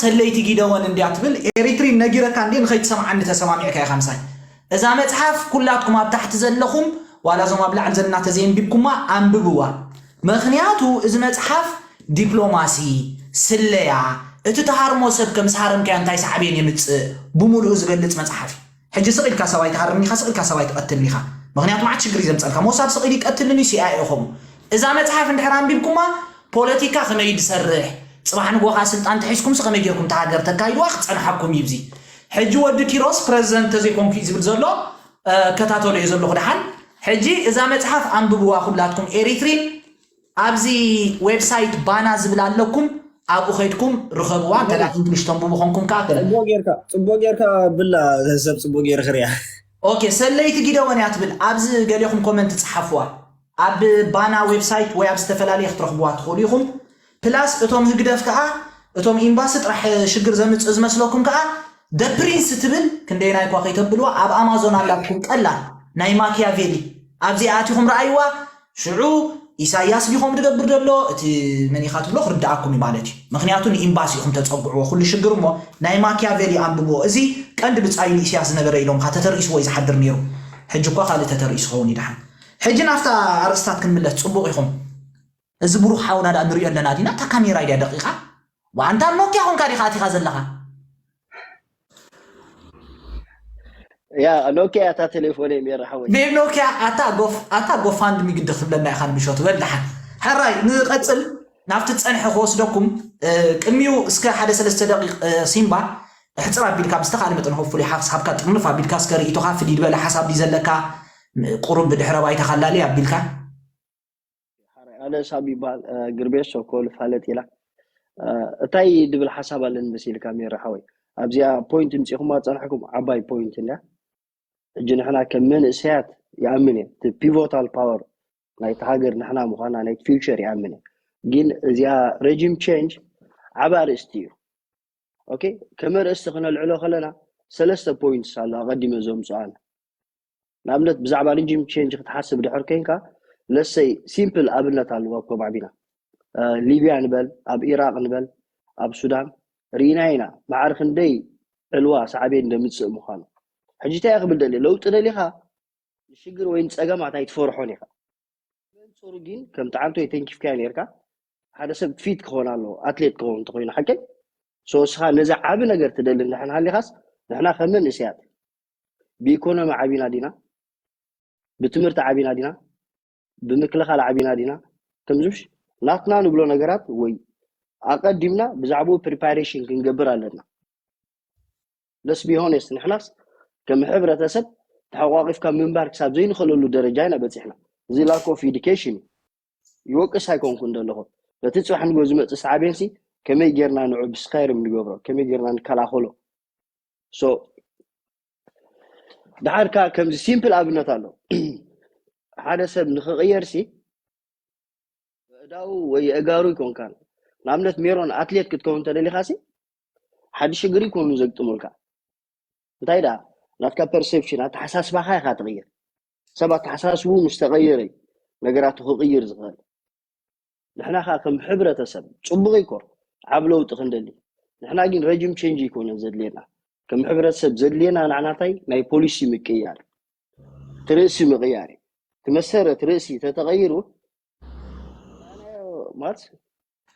ሰለይቲ ጊደወን እንድያ ትብል ኤሪትሪን ነጊረካ እንዴ ንኸይትሰምዓኒ ተሰማሚዕካ ኢኻ ምሳይ። እዛ መጽሓፍ ኩላትኩም ኣብ ታሕቲ ዘለኹም ዋላ እዞም ኣብ ላዕሊ ዘለና ተዘየንቢብኩማ ኣንብብዋ። ምኽንያቱ እዚ መጽሓፍ ዲፕሎማሲ፣ ስለያ፣ እቲ ተሃርሞ ሰብ ከም ዝሃረምካዮ እንታይ ሳዕቤን የምጽእ ብምሉኡ ዝገልጽ መጽሓፍ እዩ። ሕጂ ስቕ ኢልካ ሰብኣይ ትሃርም ኢኻ፣ ስቕ ኢልካ ሰብኣይ ትቐትል ኢኻ። ምኽንያቱ መዓት ሽግር እዩ ዘምጸልካ። ሞሳድ ስቕ ኢሉ ይቀትልኒ፣ ሲኣይኤ ኸምኡ። እዛ መጽሓፍ እንድሕር ኣንቢብኩማ ፖለቲካ ከመይ ድሰርሕ፣ ጽባሕ ንጎኻ ስልጣን ተሒዝኩምስ ከመይ ጌርኩም እታ ሃገር ተካይድዋ ክጸንሓኩም እዩ። እዚ ሕጂ ወዲ ኪሮስ ፕረዚደንት ተዘይኮንኩ እዩ ዝብል ዘሎ፣ እ፣ ከታተሎ እየ ዘለኹ። ደሓን ሕጂ እዛ መጽሓፍ ኣንብብዋ ኩላትኩም ኤሪትሪን ኣብዚ ዌብሳይት ባና ዝብል ኣለኩም፣ ኣብኡ ከይድኩም ርኸብዋ። እንተ ደኣ እንግሊሽ ተንብቡ ኾንኩም ከኣ ገለ። ጽቡቕ ጌርካ፣ ጽቡቕ ጌርካ ብላ፣ ሰብ ጽቡቕ ጌር ክሪያ። ኦኬ፣ ሰለይቲ ጊደወን እያ ትብል። ኣብዚ ገሌኹም ኮመንት ጽሓፍዋ። ኣብ ባና ዌብሳይት ወይ ኣብ ዝተፈላለየ ክትረኽብዋ ትኽእሉ ኢኹም። ፕላስ እቶም ህግደፍ ከኣ፣ እቶም ኤምባሲ ጥራሕ ሽግር ዘምጽእ ዝመስለኩም ከኣ፣ ደ ፕሪንስ ትብል፣ ክንደየናይ እኳ ከይተብልዋ፣ ኣብ ኣማዞን ኣላትኩም ቀላል ናይ ማኪያቬሊ። ኣብዚኣ ኣቲኹም ረኣይዋ። ሽዑ ኢሳያስ ዲኹም ዝገብር ዘሎ፣ እቲ መን ኢኻ ትብሎ ክርድኣኩም እዩ ማለት እዩ። ምኽንያቱ ንኤምባሲ ኢኹም ተጸግዕዎ ኩሉ ሽግር። እሞ ናይ ማኪያቬሊ ኣንብብዎ። እዚ ቀንዲ ብጻዩ ንኢሳያስ ዝነበረ ኢሎምኻ ተተርኢስዎ እዩ ዝሓድር ነይሩ። ሕጂ እኳ ካልእ ተተርኢሱ ኸውን ይደሓን። ሕጂ ናብታ ኣርእስታት ክንምለስ ጽቡቕ ኢኹም። እዚ ብሩኽ ሓውና ደኣ ንሪኦ ኣለና ዲና? እታ ካሜራ ድያ ደቂቓ? ዋንታ ኖኪያ ኾንካ ዲኻ ኣቲኻ ዘለኻ? ያ ኖኪያ እታ ቴሌፎን ሜራ ሓወይ። ቤብ ኖኪያ ኣታ ጎፍ ኣታ ጎፋንድሚ ግዲ ክትብለና ኢኻ ንምሾት በል ደሓን። ሕራይ ንቐጽል ናብቲ ጸንሐ ክወስደኩም። እ፣ ቅድሚኡ እስከ ሓደ ሰለስተ ደቂቕ፣ እ፣ ሲምባ እሕጽር ኣቢልካ ብዝተኻለ መጠን ሆፕፉሊ ሓሳብካ ጥርንፍ ኣቢልካ እስከ ርእይቶኻ ፍልይ ዝበለ ሓሳብ ድዩ ዘለካ? ቁሩብ ብድሕረ ባይታኻ ላልይ ኣቢልካ። ሓራይ ኣነ ሳብ ይበሃል፣ እ፣ ግርቤስ ሶኮል ፋለጥ ኢላ። እ፣ እታይ ድብል ሓሳብ ኣለኒ መሲልካ ሜራ ሓወይ። ኣብዚኣ ፖይንት ምጺኹማ ጸንሕኩም ዓባይ ፖይንት እንድያ። ሕጂ ንሕና ከም መንእሰያት ይኣምን እየ እቲ ፒቮታል ፓወር ናይቲ ሃገር ንሕና ምዃና ናይቲ ፊውቸር ይኣምን እየ። ግን እዚኣ ረጂም ቼንጅ ዓቢ ኣርእስቲ እዩ። ኦኬ፣ ከም ኣርእስቲ ክነልዕሎ ከለና ሰለስተ ፖይንትስ ኣሎ ኣቐዲመ ዘምጽኣን። ንኣብነት ብዛዕባ ሪጂም ቼንጅ ክትሓስብ ድሕር ኮይንካ ለሰይ ሲምፕል ኣብነት ኣለዋ ኣብ ከባቢና እ፣ ሊብያ ንበል ኣብ ኢራቅ ንበል ኣብ ሱዳን ርኢና ኢና ማዕር ክንደይ ዕልዋ ሳዕቤን እንደምፅእ ምዃኑ። ሕጂ እንታይ ክብል ደልየ ለውጢ ደሊኻ ንሽግር ወይ ንፀገማት ኣይትፈርሖን ኢኻ። በንፅሩ ግን ከም ጠዓንቶ የተንኪፍካዮ ነርካ ሓደ ሰብ ፊት ክኾን ኣለዎ ኣትሌት ክኸውን እንተኮይኑ ሓቀይ ሶስኻ ነዚ ዓቢ ነገር ትደሊ እንድሕን ሃሊኻስ ንሕና ከም መንእሰያት ብኢኮኖሚ ዓቢና ዲና ብትምህርቲ ዓቢና ዲና ብምክልኻል ዓቢና ዲና ከምዚ ምሽ ናትና ንብሎ ነገራት ወይ ኣቐዲምና ብዛዕባኡ ፕሪፓሬሽን ክንገብር ኣለና። ለስ ቢ ሆነስት ንሕናስ ከም ሕብረተሰብ ተሓቋቂፍካ ምንባር ክሳብ ዘይንኽእለሉ ደረጃ ኢና በፂሕና። እዚ ላክ ኦፍ ኢዱኬሽን እዩ። ይወቅስ ኣይኮንኩን ዘለኹ ነቲ ፅባሕ ንጎ ዝመፅእ ሳዕቤንሲ ከመይ ጌርና ንዑ ብስካይርም ንገብሮ ከመይ ጌርና ንከላኸሎ። ሶ ድሓር ከኣ ከምዚ ሲምፕል ኣብነት ኣሎ ሓደ ሰብ ንክቕየር ሲ ብእዳው ወይ የእጋሩ ይኮንካን ንኣብነት ሜሮን ኣትሌት ክትከውን ተደሊኻ ሲ ሓዲ ሽግር ይኮኑ ዘግጥሙልካ እንታይ ደኣ ናትካ ፐርሴፕሽን ኣተሓሳስባኻ ኢኻ ትቕይር ሰብ ኣተሓሳስቡ ምስ ተቐየረ እዩ ነገራቱ ክቕይር ዝኽእል ንሕና ከዓ ከም ሕብረተሰብ ፅቡቅ ይኮ ዓብ ለውጢ ክንደሊ ንሕና ግን ረጅም ቸንጅ ይኮነ ዘድልየና ከም ሕብረተሰብ ዘድልየና ንዕናታይ ናይ ፖሊሲ ምቅያር ትርእሲ ምቅያር ትመሰረት ርእሲ ተተቀይሩ ማለት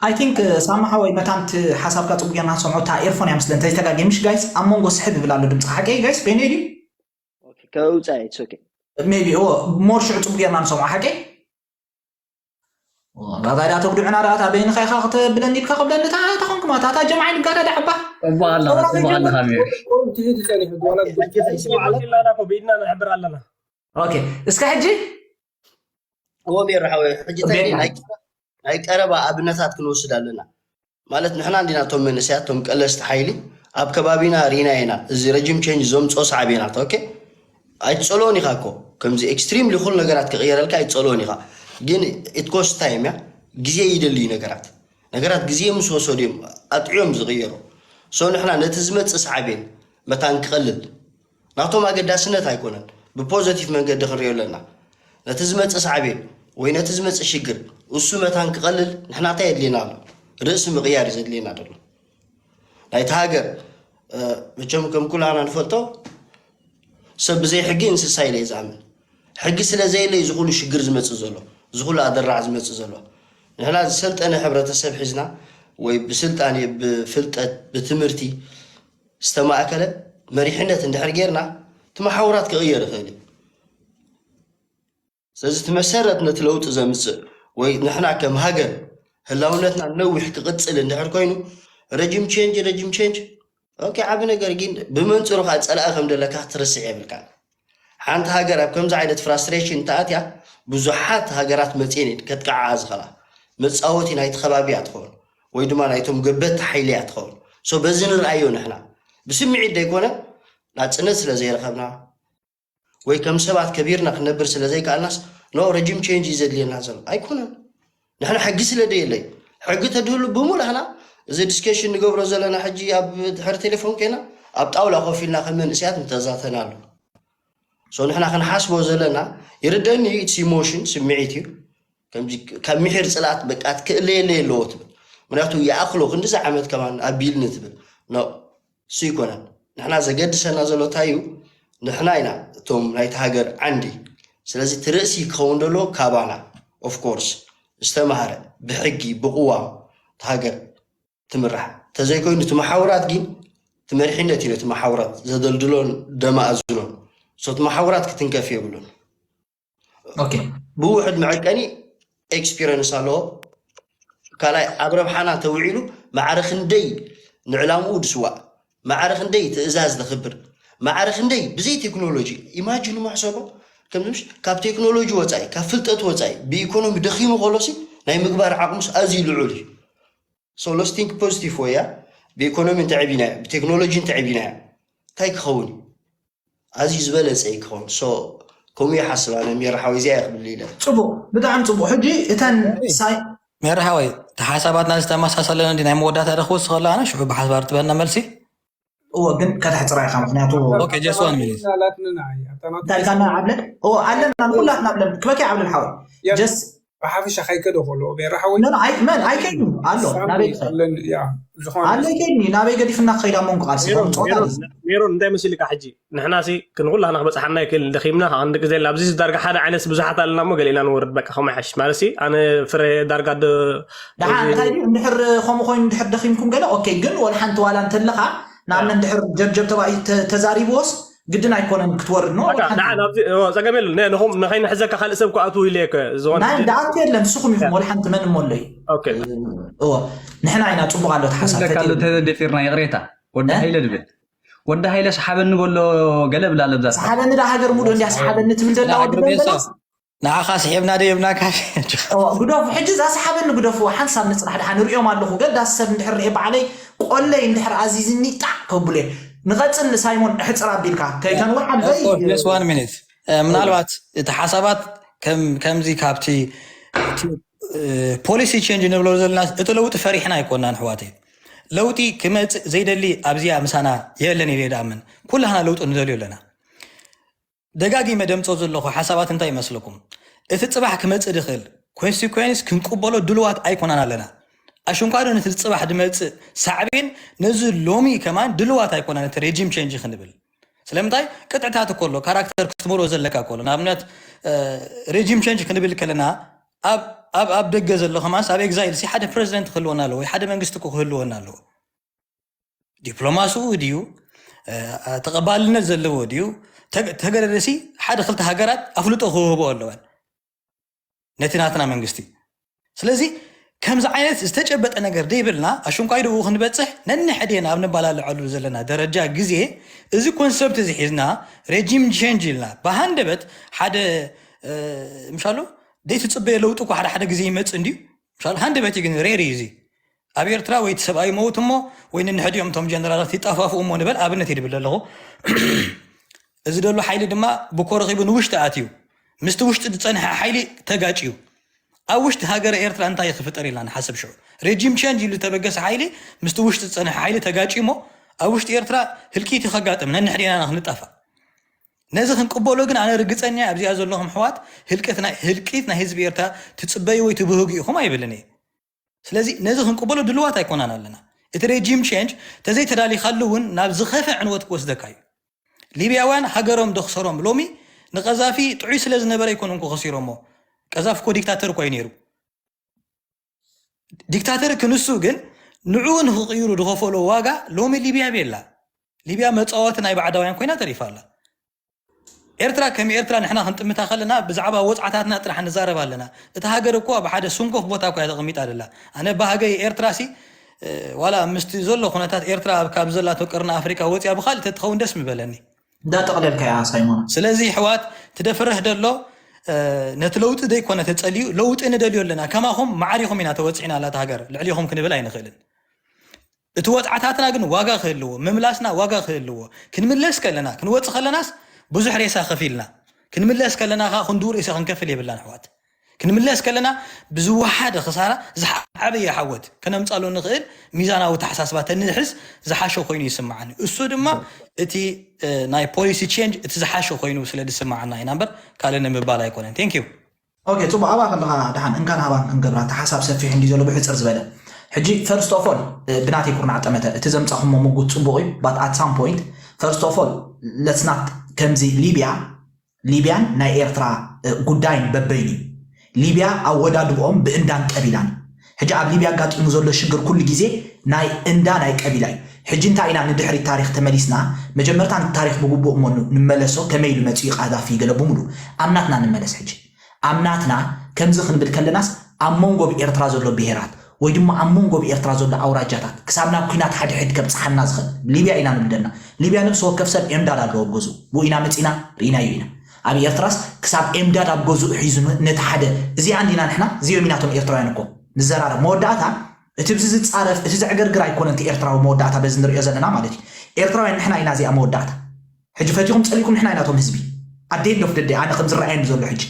I think ሳማ ሓወይ መታን እቲ ሓሳብካ ፅቡቅ ጌርና ንሰምዖ እታ ኤርፎን እያ ምስለ እንተዘይተጋጌ ምሽ ጋይስ ኣብ መንጎ ስሕብ ይብል ኣሎ ድምፅካ ሓቀይ ጋይስ በይነይ ድዩ ከውፃ it's okay maybe more ሽዑ ፅቡቅ ጌርና ንሰምዖ ሓቀይ ራዛዳ ተጉድዑና ዳኣ ኣታ በይንኻ ኢኻ ክተብለኒ ኢልካ ክብለኒ እታ እታ ኾንኩማ እታ እታ ጀምዓ ንጋዳ ዳዕባ እባ ኣለኻ እባ ኣለኻ ሜሪ ትሕቲ ጸኒሑ ጓላ ኢላና እኮ ብኢድና ንሕብር ኣለና ኦኬ እስከ ሕጂ እዎ ሜሪ ሓወይ ሕጂ እንታይ ናይ ቀረባ ኣብነታት ክንወስድ ኣለና ማለት ንሕና እንዲና እቶም መንእሰያት እቶም ቀለስቲ ሓይሊ ኣብ ከባቢና ርኢና ኢና እዚ ረጅም ቸንጅ ዘምፅኦ ሳዕቤናት ኦኬ ኣይትፀልኦን ኢኻ እኮ ከምዚ ኤክስትሪምሊ ኩሉ ነገራት ክቕየረልካ ኣይትፀልኦን ኢኻ ግን it cost time እያ ግዜ ይደሊ እዩ ነገራት ነገራት ግዜ ምስ ወሰዱ እዮም ኣጥዕዮም ዝቕየሩ so ንሕና ነቲ ዝመፅእ ሳዕቤን መታን ክቐልል ናቶም ኣገዳስነት ኣይኮነን ብፖዘቲቭ መንገዲ ክንሪኦ ኣለና ነቲ ዝመፅእ ሳዕቤን ወይ ነቲ ዝመፅእ ሽግር እሱ መታን ክቐልል ንሕና እንታይ የድልየና ኣሎ ርእሲ ምቕያር እዩ ዘድልየና ዘሎ ናይቲ ሃገር። መቸም ከም ኩላና ንፈልጦ ሰብ ብዘይ ሕጊ እንስሳ ኢለ ዝኣምን። ሕጊ ስለ ዘየለ እዚ ኩሉ ሽግር ዝመፅእ ዘሎ፣ እዚ ኩሉ ኣደራዕ ዝመፅእ ዘሎ። ንሕና ዝሰልጠነ ሕብረተሰብ ሒዝና ወይ ብስልጣን ብፍልጠት ብትምህርቲ ዝተማእከለ መሪሕነት እንድሕር ጌርና እቲ መሓውራት ክቕየር ይኽእል እዩ። ስለዚ እቲ መሰረት ነቲ ለውጢ ዘምፅእ ወይ ንሕና ከም ሃገር ህላውነትና ነዊሕ ክቕፅል እንድሕር ኮይኑ ረጅም ቼንጅ ረጅም ቼንጅ ኦኬ ዓቢ ነገር ግን ብመንፅሩ ከዓ ፀላኢ ከም ደለካ ክትርስዕ የብልካ። ሓንቲ ሃገር ኣብ ከምዚ ዓይነት ፍራስትሬሽን ተኣትያ ብዙሓት ሃገራት መፅኤን እየን ከጥቅዓ ዝኽእላ። መፃወቲ ናይቲ ከባቢ እያ ትኸውን ወይ ድማ ናይቶም ገበቲ ሓይሊ እያ ትኸውን። ሶ በዚ ንርኣዮ ንሕና ብስምዒት ደይኮነ ናፅነት ስለ ዘይረኸብና ወይ ከም ሰባት ከቢርና ክነብር ስለ ዘይከኣልናስ ኖ ረጅም ቼንጅ እዩ ዘድልየና ዘሎ ኣይኮነን። ንሕና ሕጊ ስለ ደየለይ ሕጊ ተድህሉ ብምሉእ ሕና እዚ ዲስከሽን ንገብሮ ዘለና ሕጂ ኣብ ድሕሪ ቴሌፎን ኮይና ኣብ ጣውላ ኮፍ ኢልና ከም መንእሰያት ምተዛተና ኣሎ። ሶ ንሕና ክንሓስቦ ዘለና ይርደኒ ኢትስ ኢሞሽን ስምዒት እዩ። ከምዚ ካብ ምሒር ፅልኣት በቃ ትክእለየለ ኣለዎ ትብል። ምክንያቱ ይኣክሎ ክንዲዚ ዓመት ከማን ኣቢልኒ ትብል ኖ እሱ ይኮነን። ንሕና ዘገድሰና ዘሎ እንታይ እዩ? ንሕና ኢና እቶም ናይቲ ሃገር ዓንዲ። ስለዚ እቲ ርእሲ ክኸውን ዘለዎ ካባና ኦፍኮርስ ዝተማህረ ብሕጊ ብቅዋም እቲ ሃገር ትምራሕ ተዘይኮይኑ እቲ መሓውራት ግን እቲ መሪሕነት እዩ ነቲ መሓውራት ዘደልድሎን ደማእዝኖን። ሶ እቲ መሓውራት ክትንከፍ የብሉን። ኦኬ ብውሕድ መዐቀኒ ኤክስፒረንስ ኣለዎ። ካልኣይ ኣብ ረብሓና ተውዒሉ ማዕረ ክንደይ ንዕላምኡ ድስዋእ ማዕረ ክንደይ ትእዛዝ ዘኽብር ማዕረ ክንደይ ብዘይ ቴክኖሎጂ ኢማጂን ማሕሰቦ ከምዚ ካብ ቴክኖሎጂ ወፃኢ ካብ ፍልጠት ወፃኢ ብኢኮኖሚ ደኺሙ ከሎሲ ናይ ምግባር ዓቕሙስ ኣዝዩ ልዑል እዩ። So let's think positive way ያ ብኢኮኖሚ እንተዕቢናዮ ብቴክኖሎጂ እንተዕቢናዮ እንታይ ክኸውን እዩ? ኣዝዩ ዝበለፀ እዩ ክኸውን። So ከምኡ ይሓስብ ኣነ ሜራ ሓወይ እዚኣ እየ ክብል ኢለ። ፅቡቕ ብጣዕሚ ፅቡቕ። ሕጂ እተን ሳይ ሜራ ሓወይ እቲ ሓሳባትና ዝተመሳሰለ እንዲ ናይ መወዳእታ ዶ ክወስኽ ኣሎ ኣነ ሽዑ ብሓሳብ ትበና መልሲ እዎ ግን ከተሕፅራ ኢኻ ምክንያቱ Okay just one minute እንታይ ኢልካና ዓብለል እዎ ኣለና ንኩላትና ብለን ክበኪ ዓብለል ሓወይ just ብሓፈሻ ከይከደ ከሎ ቤራ ሓወይ መን ኣይከይኑ ኣሎ ናበይ ኣለኒ ያ ዝኾነ ኣሎ ይከይኒ ናበይ ገዲፍና ክኸይዳ መንጎ ቃልሲ ጾታ ሜሮን እንታይ መሲልካ ሕጂ ንሕና ሲ ክንኩላና ክበፅሓና ይክእል ደኺምና ከዓንዲ ግዜ ኣብዚ ዳርጋ ሓደ ዓይነት ብዙሓት ኣለና እሞ ገሊእና ንወርድ በቃ ከምኡ ይሓሽ ማለት ሲ ኣነ ፍረ ዳርጋ ዶ ደሓ እንታይ ድዩ እንድሕር ከምኡ ኮይኑ እንድሕር ደኺምኩም ገለ ኦኬ ግን ወላ ሓንቲ ዋላ እንተለኻ ንኣብነት እንድሕር ጀብጀብ ተባሂ ተዛሪብዎስ ግድን ኣይኮነን ክትወርድ ነው። ጸገም የለን። ንኸይንሕዘካ ካልእ ሰብ ክኣትው ኢለ እየ ዝኾነ ናይ ደኣቱ የለን ንስኹም ኢኹም ወላ ሓንቲ መን እሞ ኣሎ እዩ። ኦኬ እዎ ንሕና ኢና ጽቡቕ ኣሎ ተሓሳብ ደካ ኣሎ ፈጢሩ። ተደፊርና ይቕሬታ ወዲ እ? ሃይለ ድብል ወዲ ሃይለ ሰሓበኒ በሎ ገለ ብላ ለብዛ ሰሓበኒ ዳ ሃገር ሙሉ እንዲያ ሰሓበኒ ትብል ዘላ ወዲ ሃገር ቤሳ በለስ ንዓኻ ስሒብና ዶ የብናካ እዎ፣ ግደፉ ሕጂ እዛ ሰሓበኒ ግደፍዎ ሓንሳብ ንፅናሕ ድሓ ንሪኦም ኣለኹ ገዳስ ሰብ እንድሕር ርኤ ባዕለይ ቆለይ እንድሕር ኣዚዝኒ ጣዕ ከብሉ እየ ንቐፅል ንሳይሞን እሕፅር ኣቢልካ ከይተንውሕ ኣበይ just one minute ምናልባት እቲ ሓሳባት ከም- ከምዚ ካብቲ እቲ ፖሊሲ ቸንጅ ንብሎ ዘለና እቲ ለውጢ ፈሪሕና ኣይኮናን ኣሕዋተይ ለውጢ ክመፅእ ዘይደሊ ኣብዚኣ ምሳና የለን ኢለ ይኣምን ኩላህና ለውጢ ንደልዮ ኣለና ደጋጊመ ደምፆ ዘለኹ ሓሳባት እንታይ ይመስለኩም እቲ ፅባሕ ክመፅእ ድኽእል ኮንሲኮንስ ክንቅበሎ ድልዋት ኣይኮናን ኣለና ኣሽንኳዶ ነቲ ፅባሕ ድመፅእ ሳዕቤን ነዚ ሎሚ ከማን ድልዋት ኣይኮናን እቲ ሬጂም ቸንጅ ክንብል ስለምንታይ ቅጥዕታት እኮ ኣሎ ካራክተር ክትመርኦ ዘለካ እኮ ኣሎ ንኣብነት ሬጂም ቸንጅ ክንብል ከለና ኣብ ኣብ ኣብ ደገ ዘሎ ከማንስ ኣብ ኤግዛይል ሲ ሓደ ፕሬዚደንት ክህልወና ኣለዎ ወይ ሓደ መንግስቲ እኮ ክህልወና ኣለዎ ዲፕሎማስኡ ድዩ ተቐባልነት ዘለዎ ድዩ ተገደደሲ ሓደ ክልተ ሃገራት ኣፍልጦ ክህቦ ኣለወን ነቲ ናትና መንግስቲ ስለዚ ከምዚ ዓይነት ዝተጨበጠ ነገር ደይብልና ኣሽንኳይ ደኡ ክንበፅሕ ነንሕድና ኣብ ንባላለዐሉ ዘለና ደረጃ ግዜ እዚ ኮንሰፕት እዚ ሒዝና ሬጂም ቸንጅ ኢልና ብሃንደበት ሓደ ምሻሉ ደይትፅበዮ ለውጢ እኮ ሓደ ሓደ ግዜ ይመፅእ እንድዩ ምሻሉ ሃንደበት እዩ ግን ሬር እዩ እዚ ኣብ ኤርትራ ወይ እቲ ሰብኣይ መውት እሞ ወይ ንንሕድኦም እቶም ጀነራላት ይጣፋፍኡ እሞ ንበል ኣብነት ይድብል ኣለኹ እዚ ደሎ ሓይሊ ድማ ብኮ ረኺቡ ንውሽጢ ኣትዩ ምስቲ ውሽጢ ዝፀንሐ ሓይሊ ተጋጭዩ ኣብ ውሽጢ ሃገረ ኤርትራ እንታይ ክፍጠር ኢልና ንሓስብ ሽዑ ሬጂም ቸንጅ ኢሉ ዝተበገሰ ሓይሊ ምስቲ ውሽጢ ዝፀንሐ ሓይሊ ተጋጭዩ እሞ ኣብ ውሽጢ ኤርትራ ህልቂት ከጋጥም ነንሕድና ክንጣፋእ ነዚ ክንቅበሎ ግን ኣነ ርግፀኛ ኣብዚኣ ዘለኹም ኣሕዋት ህልቂት ናይ ህዝቢ ኤርትራ ትፅበዩ ወይ ትብህጉ ኢኹም ኣይብልን እየ ስለዚ ነዚ ክንቅበሎ ድልዋት ኣይኮናን ኣለና እቲ regime change ተዘይተዳሊኻሉ እውን ናብ ዝኸፈ ዕንወት ክወስደካ እዩ። ሊብያውያን ሃገሮም ደኽሰሮም ሎሚ ንቀዛፊ ጥዑይ ስለ ዝነበረ ኣይኮኑን እኮ ከሲሮሞ። ቀዛፊ እኮ ዲክታተር እኮ እዩ ነይሩ። ዲክታተር ክንሱ ግን ንዕኡ ንክቕይሩ ዝኸፈሎ ዋጋ ሎሚ ሊብያ ቤላ። ሊብያ መፃወቲ ናይ ባዕዳውያን ኮይና ተሪፋ ኣላ። ኤርትራ ከም ኤርትራ ንሕና ክንጥምታ ከለና ብዛዕባ ወፅዓታትና ጥራሕ ንዛረብ ኣለና። እታ ሃገር እኮ ኣብ ሓደ ስንኮፍ ቦታ እኮ እያ ተቐሚጣ ዘላ። ኣነ ባህገይ ኤርትራ ሲ ዋላ ምስቲ ዘሎ ኩነታት ኤርትራ ካብ ዘላቶ ቅርኒ ኣፍሪካ ወፅያ ብካልእ ተትኸውን ደስ ምበለኒ። እንዳጠቕለልካ እያ ሳይሞን። ስለዚ ሕዋት ትደፍርህ ደሎ ነቲ ለውጢ ዘይኮነ ተፀልዩ ለውጢ ንደልዮ ኣለና። ከማኹም ማዕሪኹም ኢና ተወፂዕና ኣላታ ሃገር ልዕሊኹም ክንብል ኣይንኽእልን። እቲ ወፅዓታትና ግን ዋጋ ክህልዎ፣ ምምላስና ዋጋ ክህልዎ፣ ክንምለስ ከለና ክንወፅእ ከለናስ ብዙሕ ሬሳ ከፊልና ክንምለስ ከለና ከዓ ክንድኡ ርእሲ ክንከፍል የብላን ኣሕዋት። ክንምለስ ከለና ብዝወሓደ ክሳራ ዝዓበየ ሓወት ከነምፃሉ ንኽእል ሚዛናዊ ተሓሳስባ ተንሕዝ ዝሓሸ ኮይኑ ይስምዓኒ። እሱ ድማ እቲ ናይ policy change እቲ ዝሓሸ ኮይኑ ስለ ዝስምዓና ኢና እምበር ካልእ ንምባል ኣይኮነን። Thank you። ኦኬ ፅቡቅ ኣባ ከለካ ደሓን እንካን ሃባን ክንገብራ እቲ ሓሳብ ሰፊሕ እንዲ ዘሎ ብሕፅር ዝበለ ሕጂ first of all ብናተይ ኩርናዕ ጠመተ እቲ ዘምፃኹሞ ምጉት ፅቡቅ እዩ but at some point first of all let's not ከምዚ ሊብያ ሊብያን ናይ ኤርትራ ጉዳይን በበይኑ እዩ ሊብያ ኣወዳድብኦም ብእንዳን ቀቢላን እዩ ሕጂ ኣብ ሊብያ ኣጋጢሙ ዘሎ ሽግር ኩሉ ግዜ ናይ እንዳ ናይ ቀቢላ እዩ ሕጂ እንታይ ኢና ንድሕሪት ታሪክ ተመሊስና መጀመርታ ንታሪክ ብግቡእ እሞ ንመለሶ ከመይ ኢሉ መፅኡ ቃዛፊ ገለ ብምሉ ኣብ ናትና ንመለስ ሕጂ ኣብ ናትና ከምዚ ክንብል ከለናስ ኣብ መንጎ ብኤርትራ ዘሎ ብሄራት ወይ ድማ ኣብ መንጎ ብኤርትራ ዘሎ ኣውራጃታት ክሳብ ናብ ኩናት ሓድሕድ ከብፅሓና ዝኽእል ሊብያ ኢና ንብል ዘለና። ሊብያ ነብሲ ወከፍ ሰብ ኤምዳድ ኣለዎ ኣብ ገዝኡ ብኡ ኢና መፂና ርኢናዮ ኢና። ኣብ ኤርትራስ ክሳብ ኤምዳድ ኣብ ገዝኡ ሒዙ ነቲ ሓደ እዚኣ እንዲና ንሕና እዚኦም ኢና እቶም ኤርትራውያን እኮ ንዘራረብ መወዳእታ እቲ ብዚ ዝፃረፍ እቲ ዘዕገርግር ኣይኮነን እቲ ኤርትራዊ መወዳእታ በዚ ንሪኦ ዘለና ማለት እዩ። ኤርትራውያን ንሕና ኢና እዚኣ መወዳእታ ሕጂ ፈቲኹም ፀሊእኩም ንሕና ኢና እቶም ህዝቢ ኣደይ ዶፍ ደደ ኣነ ከም ዝረኣየኒ ዘሎ ሕጂ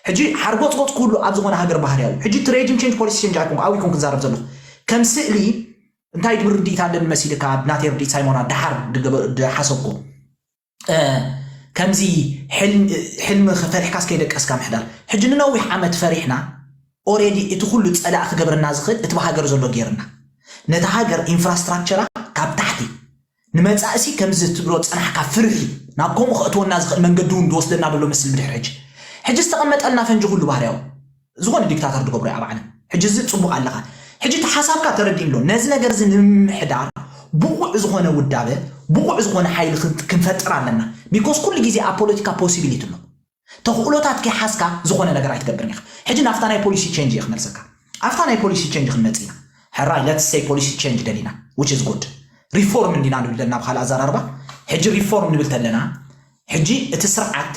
ሕጂ ሓርጎፅጎፅ ክህሉ ኣብ ዝኾነ ሃገር ባህርያዊ ሕጂ እቲ regime change policy change ኣይኮንኩ ኣብይኩም ክንዛረብ ዘለኹ ከም ስእሊ እንታይ ድብል ርድኢት ኣለኒ መሲልካ ኣብ ናተይ ርድኢት ሳይሞና ደሓር ድሓሰብኩ ከምዚ ሕልሚ ፈሪሕካስ ከይደቀስካ ምሕዳር ሕጂ ንነዊሕ ዓመት ፈሪሕና already እቲ ኩሉ ፀላእ ክገብረና ዝኽእል እቲ ብሃገር ዘሎ ገይርና ነቲ ሃገር ኢንፍራስትራክቸራ ካብ ታሕቲ ንመፃእሲ ከምዚ ትብሎ ፀናሕካ ፍርሒ ናብ ከምኡ ከእትወና ዝኽእል መንገዲ እውን ዝወስደና ዘሎ መስል ብድሕሪ ሕጂ ሕጂ ዝተቐመጠልና ፈንጂ ኩሉ ባህርያዊ ዝኾነ ዲክታተር ዝገብሮ ኣብ ዓለም ሕጂ እዚ ፅቡቅ ኣለካ ሕጂ እቲ ሓሳብካ ተረዲእሎ ነዚ ነገር እዚ ንምምሕዳር ብቑዕ ዝኾነ ውዳበ ብቑዕ ዝኾነ ሓይሊ ክንፈጥር ኣለና because ኩሉ ግዜ ኣብ ፖለቲካ possibility ኣሎ ተኽእሎታት ከይሓዝካ ዝኾነ ነገር ኣይትገብርን ኢኻ ሕጂ ናብታ ናይ policy change እየ ክመልሰካ ኣብታ ናይ policy change ክንመፅ ኢና ሕራይ let's say policy change ደሊና which is good reform እንዲና ንብል ዘለና ብካልእ ኣዘራርባ ሕጂ reform ንብል ተለና ሕጂ እቲ ስርዓት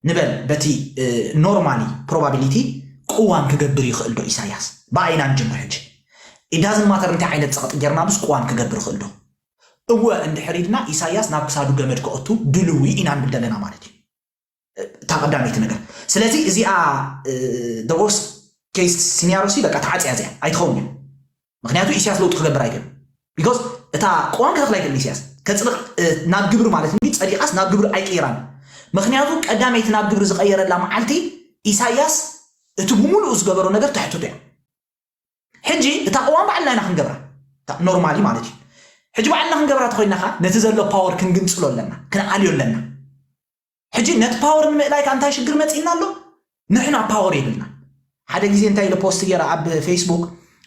ንበል በቲ normally probability ቅዋም ክገብር ይኽእል ዶ ኢሳያስ ብኣይና ንጅምር ሕጂ it doesn't matter እንታይ ዓይነት ፀቕጢ ጌርና ብስ ቅዋም ክገብር ይኽእል ዶ እወ እንድሕር ኢልና ኢሳያስ ናብ ክሳዱ ገመድ ከእቱ ድልዊ ኢና ንብል ዘለና ማለት እዩ እታ ቀዳመይቲ ነገር ስለዚ እዚኣ the worst case scenario ሲ በቃ ተዓፅያ እዚኣ ኣይትኸውን እዩ ምክንያቱ ኢሳያስ ለውጢ ክገብር ኣይክእል because እታ ቅዋም ከተኽላ ኣይክእል ኢሳያስ ከፅድቕ ናብ ግብሪ ማለት እንዲ ፀዲቃስ ናብ ግብሪ ኣይቀይራን ምክንያቱ ቀዳመይቲ ናብ ግብሪ ዝቀየረላ መዓልቲ ኢሳያስ እቲ ብምሉኡ ዝገበሮ ነገር ተሕትቶ እያ ሕጂ እታ ቅዋም ባዕልና ኢና ክንገብራ normally ማለት እዩ ሕጂ ባዕልና ክንገብራ ተኮይና ከ ነቲ ዘሎ power ክንግንፅሎ ኣለና ክንዓልዮ ኣለና ሕጂ ነቲ power ንምእላይ ከ እንታይ ሽግር መፂእና ኣሎ ንሕና power የብልና ሓደ ግዜ እንታይ ኢለ post ገይረ ኣብ Facebook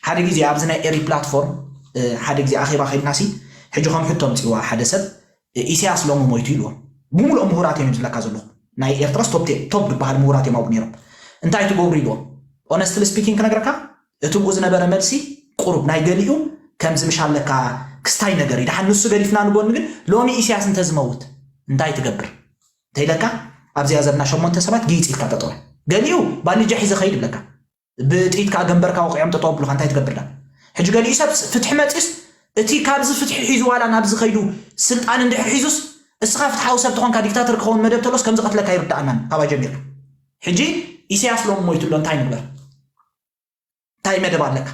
ሓደ ግዜ ኣብዚ ናይ ኤሪ platform ሓደ ግዜ ኣኼባ ከይድና ሲ ሕጂ ከም ሕቶ ምፅዋ ሓደ ሰብ ኢሳያስ ሎሚ ሞይቱ ኢልዎም ብምሉኦም ምሁራት እዮም ዝብለካ ዘለኹ ናይ ኤርትራስ top top ዝበሃል ምሁራት እዮም ኣብኡ ነይሮም እንታይ ትገብሩ ኢልዎም honestly speaking ክነግረካ እቲ ብኡ ዝነበረ መልሲ ቁሩብ ናይ ገሊኡ ከምዚ ምሽ ኣለካ ክስታይ ነገር እዩ ደሓን ንሱ ገዲፍና ንጎኒ ግን ሎሚ ኢሳያስ እንተዝመውት እንታይ ትገብር እንተኢለካ ኣብዚኣ ዘለና ሸሞንተ ሰባት ግይፅ ኢልካ ጠጠወ ገሊኡ ባልጃ ሒዘ ከይድ ይብለካ ብጥይት ከዓ ገንበርካ ወቂዖም ጠጠው ኣብሉካ እንታይ ትገብር ዳ ሕጂ ገሊኡ ሰብ ፍትሒ መፂስ እቲ ካብዚ ፍትሒ ሒዙ ዋላ ናብዚ ከይዱ ስልጣን እንድሕር ሒዙስ እስኻ ፍትሓዊ ሰብ ተኾንካ ዲክታተር ክኸውን መደብ ተሎስ ከምዚ ቀትለካ ይርዳእናን ካባይ ጀሚርካ ሕጂ ኢሳያስ ሎም ሞይቱ ኣሎ እንታይ ንግበር እንታይ መደብ ኣለካ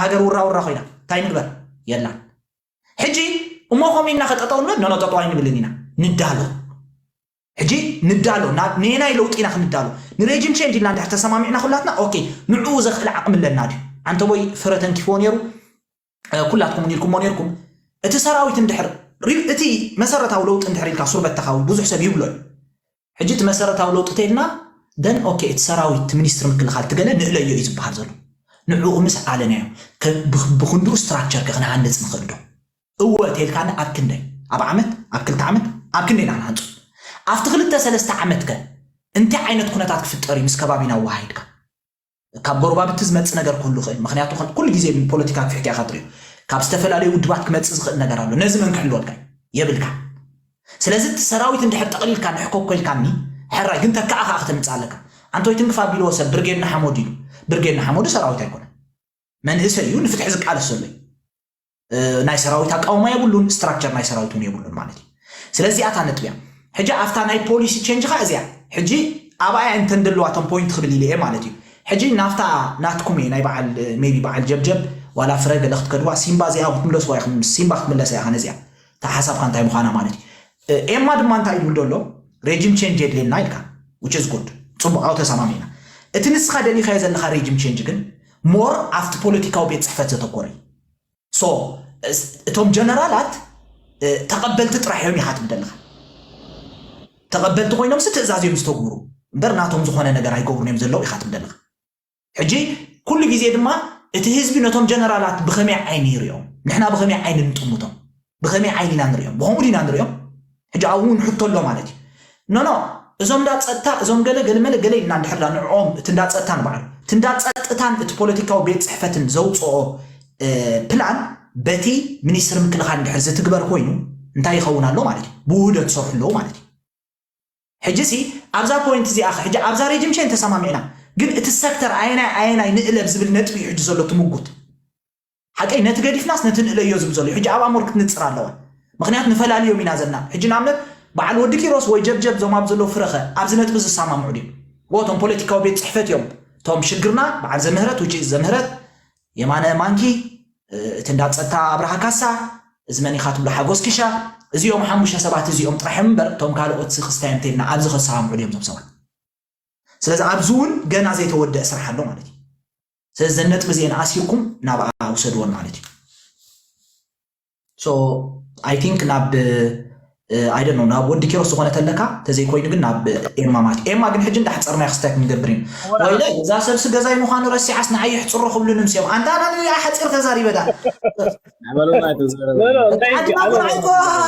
ሃገር ውራ ውራ ኮይና እንታይ ንግበር የላን ሕጂ እሞ ከምኡ ኢና ከጠጠው ንብል ነኖ ጠጠው ኣይንብልን ኢና ንዳሎ ሕጂ ንዳሎ ነየናይ ለውጢ ኢና ክንዳሎ ንሬጅም ቼንጅ ኢልና እንድሕር ተሰማሚዕና ኩላትና ኦኬ ንዕኡ ዘኽእል ዓቕሚ ኣለና ድዩ ኣንተቦይ ፍረ ተንኪፍዎ ነይሩ ኩላትኩም እውን ኢልኩሞ ነርኩም። እቲ ሰራዊት እንድሕር እቲ መሰረታዊ ለውጢ እንድሕር ኢልካ ሱር በተኻዊ ብዙሕ ሰብ ይብሎ እዩ። ሕጂ እቲ መሰረታዊ ለውጢ ተይልና ደን ኦኬ እቲ ሰራዊት እቲ ሚኒስትሪ ምክልኻል ትገለ ንእለዮ እዩ ዝበሃል ዘሎ። ንዕኡ ምስ ኣለናዮ ብክንድኡ ስትራክቸር ከ ክንሃንፅ ንኽእል ዶ? እወ ተልካኒ ኣብ ክንደይ ኣብ ዓመት ኣብ ክልተ ዓመት ኣብ ክንደይ ኢና ንሃንፁ? ኣብቲ ክልተ ሰለስተ ዓመት ከ እንታይ ዓይነት ኩነታት ክፍጠር እዩ ምስ ከባቢና ኣወሃሂድካ? ካብ ጎረባብቲ ዝመጽእ ነገር ክህሉ ይኽእል። ምክንያቱ ኩሉ ግዜ ፖለቲካ ክፍሕት ኢኻ ትሪኦ። ካብ ዝተፈላለዩ ውድባት ክመጽእ ዝኽእል ነገር ኣሎ። ነዚ መን ክሕልወልካ እዩ? የብልካ። ስለዚ እቲ ሰራዊት እንድሕር ጠቕሊልካ ንሕኮኮ ኢልካኒ ሕራይ ግን ተካኣ ከዓ ክተምጽእ ኣለካ። ኣንቶይ ትንክፍ ኣቢልዎ ሰብ ብርጌድ ንሓመዱ ኢሉ። ብርጌድ ንሓመዱ ሰራዊት ኣይኮነን። መንእሰይ እዩ ንፍትሒ ዝቃለስ ዘሎ እዩ። ናይ ሰራዊት ኣቃውማ የብሉን፣ ስትራክቸር ናይ ሰራዊት እውን የብሉን ማለት እዩ። ስለዚ ኣታ ነጥብያ ሕጂ ኣብታ ናይ ፖሊሲ ቼንጅ ካ እዚያ ሕጂ ኣብኣ እያ እንተን ደለዋ ቶም ፖይንት ክብል ኢለ እየ ማለት እዩ። ሕጂ ናብታ ናትኩም እየ ናይ በዓል ሜቢ በዓል ጀብጀብ ዋላ ፍረ ገለ ክትከድዋ ሲምባ እዚኣ ክትምለስዋ ኢኹም። ሲምባ ክትምለሳ ኢኻ ነዚኣ እታ ሓሳብካ እንታይ ምዃና ማለት እዩ። ኤማ ድማ እንታይ ኢሉ ደሎ ሬጂም ቼንጅ የድልየና ኢልካ which is good ጽቡቕ ኣው ተሰማሚና። እቲ ንስኻ ደሊኻዮ ዘለኻ ሬጂም ቼንጅ ግን ሞር ኣብቲ ፖለቲካዊ ቤት ፅሕፈት ዘተኮረ እዩ። ሶ እቶም ጀነራላት ተቐበልቲ ጥራሕ እዮም ኢኻ ትብል ዘለኻ። ተቐበልቲ ኮይኖምሲ ትእዛዝ እዮም ዝተግብሩ እምበር ናቶም ዝኾነ ነገር ኣይገብሩን እዮም ዘለዉ ኢኻ ትብል ዘለኻ። ሕጂ ኩሉ ግዜ ድማ እቲ ህዝቢ ነቶም ጀነራላት ብኸመይ ዓይኒ ይሪኦም? ንሕና ብኸመይ ዓይኒ ንጥምቶም? ብኸመይ ዓይኒ ኢና ንሪኦም? ብኸምኡ ዲና ንሪኦም? ሕጂ ኣብኡ እውን ሕቶ ኣሎ ማለት እዩ። ኖ ኖ እዞም እንዳ ፀጥታ እዞም ገለ ገለመለ ገለ ኢልና እንድሕር ዳ ንዕኦም እቲ እንዳ ፀጥታ ንባዕሉ እቲ እንዳ ፀጥታን እቲ ፖለቲካዊ ቤት ፅሕፈትን ዘውፅኦ ፕላን በቲ ሚኒስትሪ ምክልኻል እንድሕር ዝትግበር ኮይኑ እንታይ ይኸውን ኣሎ ማለት እዩ? ብውህደት ይሰርሑ ኣለዉ ማለት እዩ። ሕጂ ሲ ኣብዛ ፖይንት እዚኣ ሕጂ ኣብዛ ሬጅም ቼን ተሰማሚዕና፣ ግን እቲ ሰክተር ኣየናይ ኣየናይ ንእለብ ዝብል ነጥቢ እዩ ሕጂ ዘሎ ትምጉት። ሓቀይ ነቲ ገዲፍናስ ነቲ ንእለዮ ዝብል ዘሎ እዩ። ሕጂ ኣብኣ ሞር ክትንፅር ኣለዋ። ምክንያቱ ንፈላልዮም ኢና ዘለና። ሕጂ ንኣብነት በዓል ወዲ ኪሮስ ወይ ጀብጀብ ዞም ኣብ ዘለዉ ፍረኸ ኣብዚ ነጥቢ ዝሰማምዑ ድዮም? ወ እቶም ፖለቲካዊ ቤት ፅሕፈት እዮም እቶም ሽግርና። በዓል ዘምህረት ውጭ ዘምህረት የማነ ማንኪ እቲ እንዳ ፀጥታ ኣብርሃ ካሳ እዚ መን ኢኻ ትብሎ ሓጎስ ኪሻ እዚኦም ሓሙሽተ ሰባት እዚኦም ጥራሕ እዮም እምበር እቶም ካልኦት ክስታይ እንተልና ኣብዚ ከሰማምዑ ድዮም እዞም ሰባት? ስለዚ ኣብዚ እውን ገና ዘይተወደአ ስራሕ ኣሎ ማለት እዩ። ስለዚ ዘን ነጥቢ እዚአን ኣሲርኩም ናብኣ ውሰድዎን ማለት እዩ። So I think ናብ I don't know ናብ ወዲ ኪሮስ ዝኾነ ተለካ ተዘይኮይኑ ግን ናብ ኤማ ማለት ኤማ ግን ሕጂ እንዳሕፀርና ክስታይ ክንገብር ኢና። ወይለ እዛ ሰብሲ ገዛይ ምዃኑ ረሲዓስ ንዓይ ይሕፅሮ ክብሉ ንምስዮም ኣንታ ኣና ሓፂር ተዛሪበዳ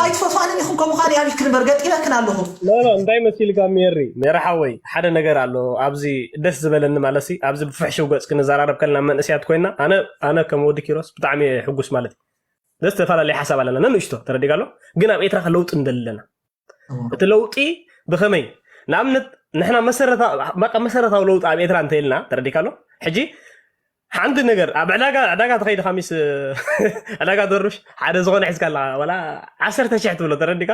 ኣይትፈትፋንን ኢኹም ከምኡ ካሊእ ኣቢልክ ንበር ገጢመክን ኣለኹ። እንታይ መሲልካ ሜሪ ሜሪ ሓወይ ሓደ ነገር ኣሎ ኣብዚ ደስ ዝበለኒ ማለት ሲ ኣብዚ ብፍሕሽው ገፅ ክንዘራረብ ከልና መንእስያት ኮይና ኣነ ኣነ ከም ወዲ ኪሮስ ብጣዕሚ ሕጉስ ማለት እዩ ደስ ዝተፈላለየ ሓሳብ ኣለና ነንእሽቶ ተረዲካ ኣሎ ግን ኣብ ኤርትራ ለውጢ እንደለና እቲ ለውጢ ብኸመይ ንኣብነት ንሕና መሰረታዊ ለውጢ ኣብ ኤርትራ እንተኢልና ተረዲካ ኣሎ ሕጂ ሓንቲ ነገር ኣብ ዕዳጋ ዕዳጋ ተኸይድካ ሚስ ዕዳጋ ደሩሽ ሓደ ዝኾነ ሒዝካ ኣለካ ዋላ ዓሰርተ ሽሕ ትብሎ ተረዲካ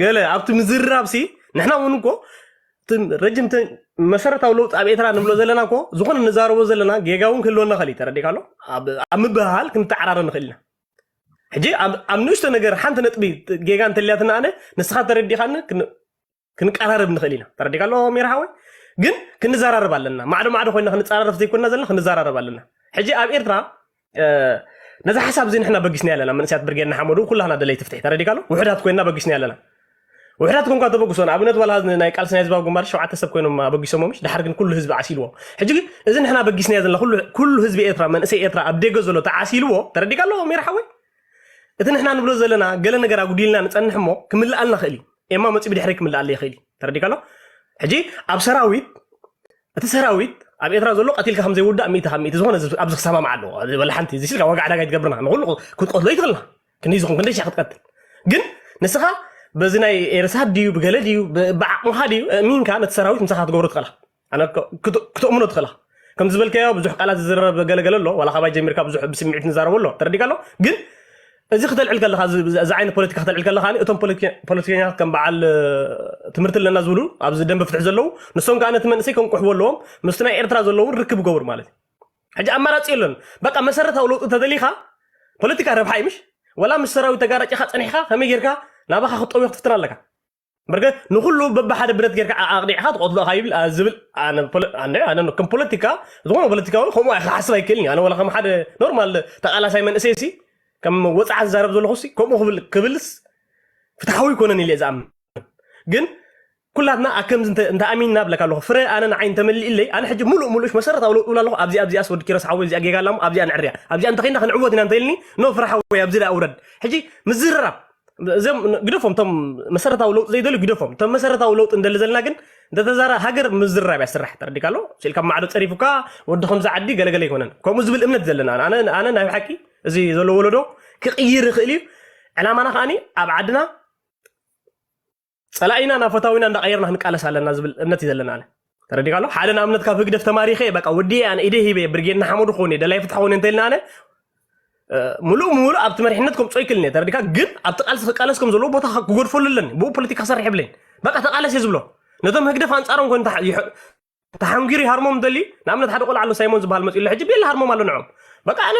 ገለ ኣብቲ ምዝርራብ ሲ ንሕና እውን እኮ ረጅም መሰረታዊ ለውጢ ኣብ ኤርትራ ንብሎ ዘለና እኮ ዝኾነ ንዛረቦ ዘለና ጌጋ እውን ክህልወና ኸእል ተረዲካ ኣሎ ኣብ ምብህሃል ክንተዓራረ ንኽእል ኢና ሕጂ ኣብ ንእሽቶ ነገር ሓንቲ ነጥቢ ጌጋ እንተልያትና ኣነ ንስኻ ተረዲኻኒ ክንቀራረብ ንኽእል ኢና ተረዲካ ኣሎ ሜርሃወይ ግን ክንዘራረብ ኣለና ማዕዶ ማዕዶ ኮይና ክንፀራረፍ ዘይኮንና ዘለና ክንዘራረብ ኣለና ሕጂ ኣብ ኤርትራ ነዚ ሓሳብ እዚ ንሕና በጊስና ኣለና መንእስያት ብርጌድ ንሓመዱ ኩላህና ደለይቲ ፍትሒ ተረዲካ ኣሎ ውሕዳት ኮይና በጊስና ኣለና ውሕዳት ኮንኳ ተበግሶ ንኣብነት ዋላ ናይ ቃልሲ ናይ ህዝባዊ ግንባር ሸውዓተ ሰብ ኮይኖም ኣበጊሶሞምሽ ድሓር ግን ኩሉ ህዝቢ ዓሲልዎ ሕጂ ግን እዚ ንሕና በጊስናዮ ዘለና ኩሉ ህዝቢ ኤርትራ መንእሰይ ኤርትራ ኣብ ደገ ዘሎ ተዓሲልዎ ተረዲካ ኣለዎ ሜርሓወይ እቲ ንሕና ንብሎ ዘለና ገለ ነገር ኣጉዲልና ንፀንሕ እሞ ክምልኣልና ክእል እዩ ኤማ መፂ ብድሕሪ ክምልኣለ ይኽእል እዩ ተረዲካ ኣሎ ሕጂ ኣብ ሰራዊት እቲ ሰራዊት ኣብ ኤርትራ ዘሎ ቀቲልካ ከም ዘይውዳእ ሚእቲ ካብ ሚእቲ ዝኾነ ኣብዚ ክሰማማዕ ኣለዎ ዝበለ ሓንቲ እዚ ሲልካ ዋጋ ዕዳጋ ይትገብርና ንኩሉ ክትቀትሎ ይትኽእልና ክንደይ ዝኾን ክንደይ ሻዕ ክትቀትል ግን ንስኻ በዚ ናይ ኤርሳት ድዩ ብገለ ድዩ ብዓቕምኻ ድዩ እሚንካ ነቲ ሰራዊት ምሳኻ ክትገብሮ ትኽእላ ኣነ ክተእምኖ ትኽእላ ከም ዝበልካዮ ብዙሕ ቃላት ዝዝረብ ገለገለ ኣሎ ዋላ ካባይ ጀሚርካ ብዙሕ ብስምዒት ንዛረቦ ኣሎ ተረዲካ ኣሎ ግን እዚ ክተልዕል ከለኻ እዚ ዓይነት ፖለቲካ ክተልዕል ከለኻ እቶም ፖለቲከኛታት ከም በዓል ትምህርቲ ኣለና ዝብሉ ኣብዚ ደንበ ፍትሒ ዘለዉ ንሶም ከዓ ነቲ መንእሰይ ከንቁሕቦ ኣለዎም ምስቲ ናይ ኤርትራ ዘለዉ ርክብ ገብሩ ማለት እዩ ሕጂ ኣማራፂ የለን በቃ መሰረታዊ ለውጢ ተደሊኻ ፖለቲካ ረብሓ እዩ ምሽ ወላ ምስ ሰራዊት ተጋራጭኻ ፀኒሕካ ከመይ ጌርካ ናባኻ ክጠውዮ ክትፍትን ኣለካ በርገ ንኩሉ በብሓደ ብረት ጌርካ ኣቕኒዕካ ትቐትሎ ኢኻ ይብል ዝብል ኣነ ከም ፖለቲካ ዝኾነ ፖለቲካዊ ከምኡ ክሓስብ ኣይክእልን እዩ ኣነ ወላ ከም ሓደ ኖርማል ተቓላሳይ መንእሰይ ሲ ከም ወፃዓ ዝዛረብ ዘለኹ ሲ ከምኡ ክብል ክብልስ ፍትሓዊ ይኮነን ኢለ ዝኣምን። ግን ኩላትና ኣከምዚ እንተ- እንተኣሚንና ብለካ ኣለኹ ፍረ ኣነ ንዓይ እንተመሊእለይ ኣነ ሕጂ ሙሉእ ሙሉእሽ መሰረታዊ ለውጥ ብላ ኣለኹ ኣብዚ ኣብዚኣስ ወዲ ኪሮስ ሓወይ እዚኣ ጌጋ ኣላሞ ኣብዚኣ ንዕርያ ኣብዚኣ እንተኸይና ክንዕወት ኢና እንተይልኒ ኖ ፍረ ሓወይ ኣብዚ ደኣ ውረድ። ሕጂ ምዝርራብ እዞም ግደፎም እቶም መሰረታዊ ለውጢ ዘይደልዩ ግደፎም እቶም መሰረታዊ ለውጢ እንደሊ ዘለና ግን እንተተዛራ ሃገር ምዝርራብ እያ ስራሕ ተረዲካ ኣሎ። ስኢልካ ማዕዶ ፀሪፉካ ወዲ ከምዚ ዓዲ ገለገለ ይኮነን ከምኡ ዝብል እምነት ዘለና ኣነ ኣነ ናይ ብሓቂ እዚ ዘሎ ወለዶ ክቕይር ይኽእል እዩ። ዕላማና ከዓኒ ኣብ ዓድና ፀላኢና ናብ ፈታዊና እንዳቐየርና ክንቃለስ ኣለና ዝብል እምነት እዩ ዘለና ኣነ። ተረዲካ ኣሎ ሓደ ንኣብነት ካብ ህግደፍ ተማሪኸ በቃ ወዲ ኣነ ኢደ ሂበ ብርጌድ ንሓመዱ ክኸውን እየ ደላይ ፍትሒ ክኸውን እንተልና ኣነ ሙሉእ ሙሉእ ኣብቲ መሪሕነት ከምፅኦ ይክልኒ ተረዲካ ግን ኣብቲ ቃልሲ ክቃለስ ከም ዘለዎ ቦታ ክጎድፈሉ ኣለኒ ብኡ ፖለቲካ ክሰርሕ የብለይን። በቃ ተቃለስ እየ ዝብሎ ነቶም ህግደፍ ኣንፃሮም ኮይኑ ተሓንጊሩ ይሃርሞም ደሊ ንኣብነት ሓደ ቆልዓ ኣሎ ሳይሞን ዝበሃል መፅኡ ኣሎ ሕጂ ቤላ ሃርሞም ኣሎ ንዖም በቃ ኣነ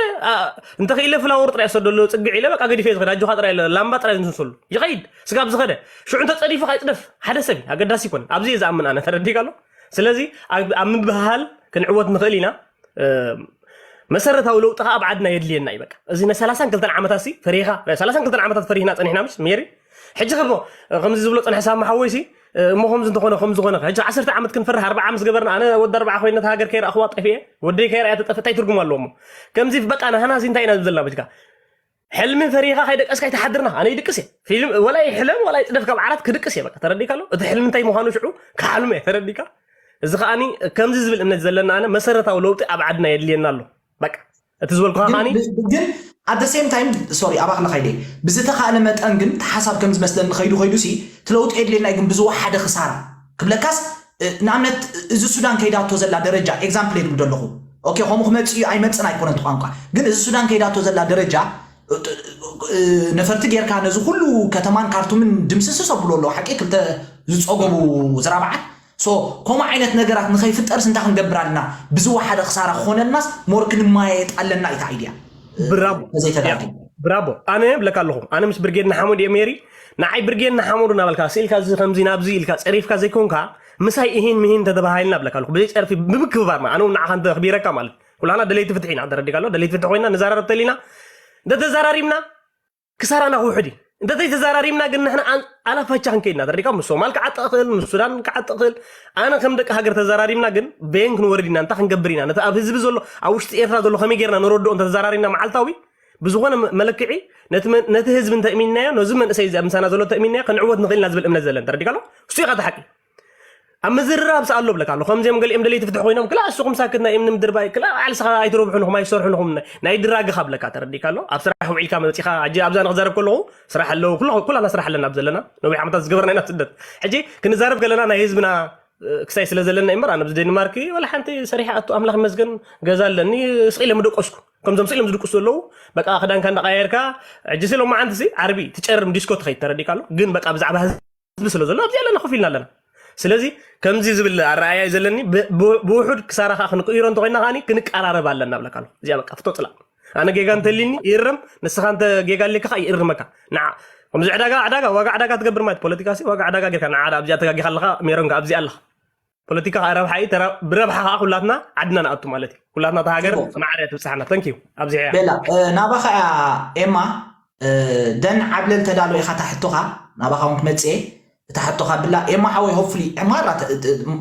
እንተኽኢለ ፍላወር ጥራይ ሰደሎ ፅግዕ ኢለ በቃ ገዲፈ ዝኸደ ኣጆኻ ጥራይ ላምባ ጥራይ ዝንስሉ ይኸይድ ስጋብ ዝኸደ ሽዑ እንተፀዲፉ ካይፅደፍ ሓደ ሰብ ኣገዳሲ ይኮን ኣብዚ እየ ዝኣምን ኣነ ተረዲካ ኣሎ። ስለዚ ኣብ ምብህሃል ክንዕወት ንኽእል ኢና። መሰረታዊ ለውጢ ከዓ ኣብ ዓድና የድልየና እዩ በቃ እዚ ናይ ሰላሳን ክልተን ዓመታት ሲ ፈሪኻ ናይ ሰላሳን ክልተን ዓመታት ፈሪህና ፀኒሕና ምስ ሜሪ ሕጂ ከሞ ከምዚ ዝብሎ ፀንሐ ሳማ ሓወይ ሲ እሞ ከምዚ እንተኾነ ከም ዝኾነ ሕጂ ዓሰርተ ዓመት ክንፈርህ ኣርባዓ ምስ ገበርና ኣነ ወዲ ኣርባዓ ኮይነ ሃገር ከይረኣኽዋ ጠፊኤ ወደይ ከይረኣያ ተጠፍ እንታይ ትርጉም ኣለዎ እሞ ከምዚ በቃ ናህና ሲ እንታይ ኢና ዝብል ዘለና በጅካ ሕልሚ ፈሪኻ ከይደቀስካ ኣይትሓድርና ኣነ ይድቅስ እየ ፊልም ወላ ይሕለም ወላ ይፅደፍ ካብ ዓራት ክድቅስ እየ በቃ ተረዲካ ኣሎ እቲ ሕልሚ እንታይ ምዃኑ ሽዑ ክሓልሙ እየ ተረዲካ እዚ ከዓኒ ከምዚ ዝብል እምነት ዘለና ኣነ መሰረታዊ ለውጢ ኣብ ዓድና የድልየና ኣሎ በቃ እቲ ዝበልኩኻ ከዓኒ ግን at the same time sorry ኣባኽ ንኸይደ ብዝተኻእለ መጠን ግን እቲ ሓሳብ ከም ዝመስለኒ ከይዱ ከይዱ ሲ እቲ ለውጢ የድልየና ግን ብዝወሓደ ክሳራ ክብለካስ ንኣብነት እዚ ሱዳን ከይዳቶ ዘላ ደረጃ example የድግዶ ኣለኹ okay ከምኡ ክመፅእ እዩ ኣይመፅን ኣይኮነን እቲ ቋንቋ ግን እዚ ሱዳን ከይዳቶ ዘላ ደረጃ ነፈርቲ ጌርካ ነዚ ኩሉ ከተማን ካርቱምን ድምስስስ ኣብሎ ኣለዉ ሓቂ ክልተ ዝፀገቡ ዝራብዓት so ከምኡ ዓይነት ነገራት ንኸይፍጠርስ እንታይ ክንገብር ኣለና ብዝወሓደ ክሳራ ክኾነልናስ more ክንማየጥ ኣለና እዩ እቲ idea ብራቦ ብራቦ ኣነ ብለካ ኣለኹ ኣነ ምስ ብርጌድ ንሓመዱ እየ ሜሪ ንዓይ ብርጌድ ንሓመዱ እናበልካ ስኢልካ እዚ ከምዚ ናብዚ ኢልካ ፀሪፍካ ዘይኮንካ ምሳይ እሂን ምሂን ተተባሃይልና ብለካ ኣለኹ ብዘይ ፀርፊ ብምክብባርና ኣነ ንዓኻ እንተኽቢረካ ማለት ኩላና ደለይቲ ፍትሒ ኢና ተረዲካ ኣሎ ደለይቲ ፍትሒ ኮይና ንዛራረብ ተሊና እንተተዛራሪብና ክሳራና ክውሕድ እዩ እንተዘይተዛራሪብና ግን ንሕና ኣላፋቻ ክንከይድና ተረዲካ ምስ ሶማል ክዓጥቕ ክእል ምስ ሱዳን ክዓጥቕ ክእል ኣነ ከም ደቂ ሃገር ተዛራሪብና ግን በየን ክንወርድ ኢና እንታይ ክንገብር ኢና ነቲ ኣብ ህዝቢ ዘሎ ኣብ ውሽጢ ኤርትራ ዘሎ ከመይ ጌርና ንረድኦ እንተተዛራሪብና መዓልታዊ ብዝኾነ መለክዒ ነቲ ህዝቢ እንተእሚንናዮ ነዚ መንእሰይ እዚ ኣብ ምሳና ዘሎ እንተእሚንናዮ ክንዕወት ንኽእል ኢና ዝብል እምነት ዘለን ተረዲካ ኣሎ እሱ ኢኻ እቲ ሓቂ ኣብ ምዝርራብ ሰኣሎ ብለካ ኣሎ ከምዚኦም ገሊኦም ደለይቲ ፍትሒ ኮይኖም ክላ እሱኹም ሳክት ናይ እምኒ ምድርባይ ክላ ባዕልስኻ ኣይትረብሑን ኢኹም ኣይሰርሑን ኢኹም ናይ ድራግኻ ብለካ ተረዲካ ኣሎ ኣብ ስራሕ ውዒልካ መፂኻ ሕጂ ኣብዛ ንክዛረብ ከለኹ ስራሕ ኣለዉ ኩላና ስራሕ ኣለና ኣብ ዘለና ነዊሕ ዓመታት ዝገበርና ኢና ስደት ሕጂ ክንዛረብ ከለና ናይ ህዝብና ክሳይ ስለ ዘለና እምበር ኣነ ኣብዚ ዴንማርክ ወላ ሓንቲ ሰሪሐ ኣቱ ኣምላኽ ይመስገን ገዛ ኣለኒ ስቕ ኢለ ምደቀስኩ ከምዞም ስኢሎም ዝድቅሱ ዘለዉ በቃ ክዳንካ እንዳቀያየርካ ሕጂ ስለ መዓንቲ ዓርቢ ትጨርም ዲስኮ ትኸይድ ተረዲካ ኣሎ ግን በቃ ብዛዕባ ህዝቢ ስለ ዘሎ ኣብዚ ኣለና ኮፍ ኢልና ኣለና ስለዚ ከምዚ ዝብል ኣረኣያ እዩ ዘለኒ ብውሑድ ክሳራ ከዓ ክንቅይሮ እንተኮይና ከዓ ክንቀራረብ ኣለና ብለካ ኣሎ እዚኣ በቃ ፍቶ ፅላ ኣነ ጌጋ እንተሊኒ ይእረም ንስኻ እንተ ጌጋ ኣሌካ ከዓ ይእርመካ ንዓ ከምዚ ዕዳጋ ዕዳጋ ዋጋ ዕዳጋ ትገብር ማለት ፖለቲካ ሲ ዋጋ ዕዳጋ ጌርካ ንዓ ኣብዚኣ ተጋጊኻ ኣለካ ሜሮን ኣብዚኣ ኣለካ ፖለቲካ ከዓ ረብሓ እዩ ብረብሓ ከዓ ኩላትና ዓድና ንኣቱ ማለት እዩ ኩላትና እታ ሃገር ማዕረ ትብፅሓና ተንኪዩ ኣብዚሐ እያ ቤላ ናባኻ እያ ኤማ ደን ዓብለል ተዳሎ ኢኻ ታሕቶኻ ናባኻ እውን ክመፅእ እታ ሕቶ ካብ ብላ ኤማ ሓወይ ሆፕፉሊ ዕማራ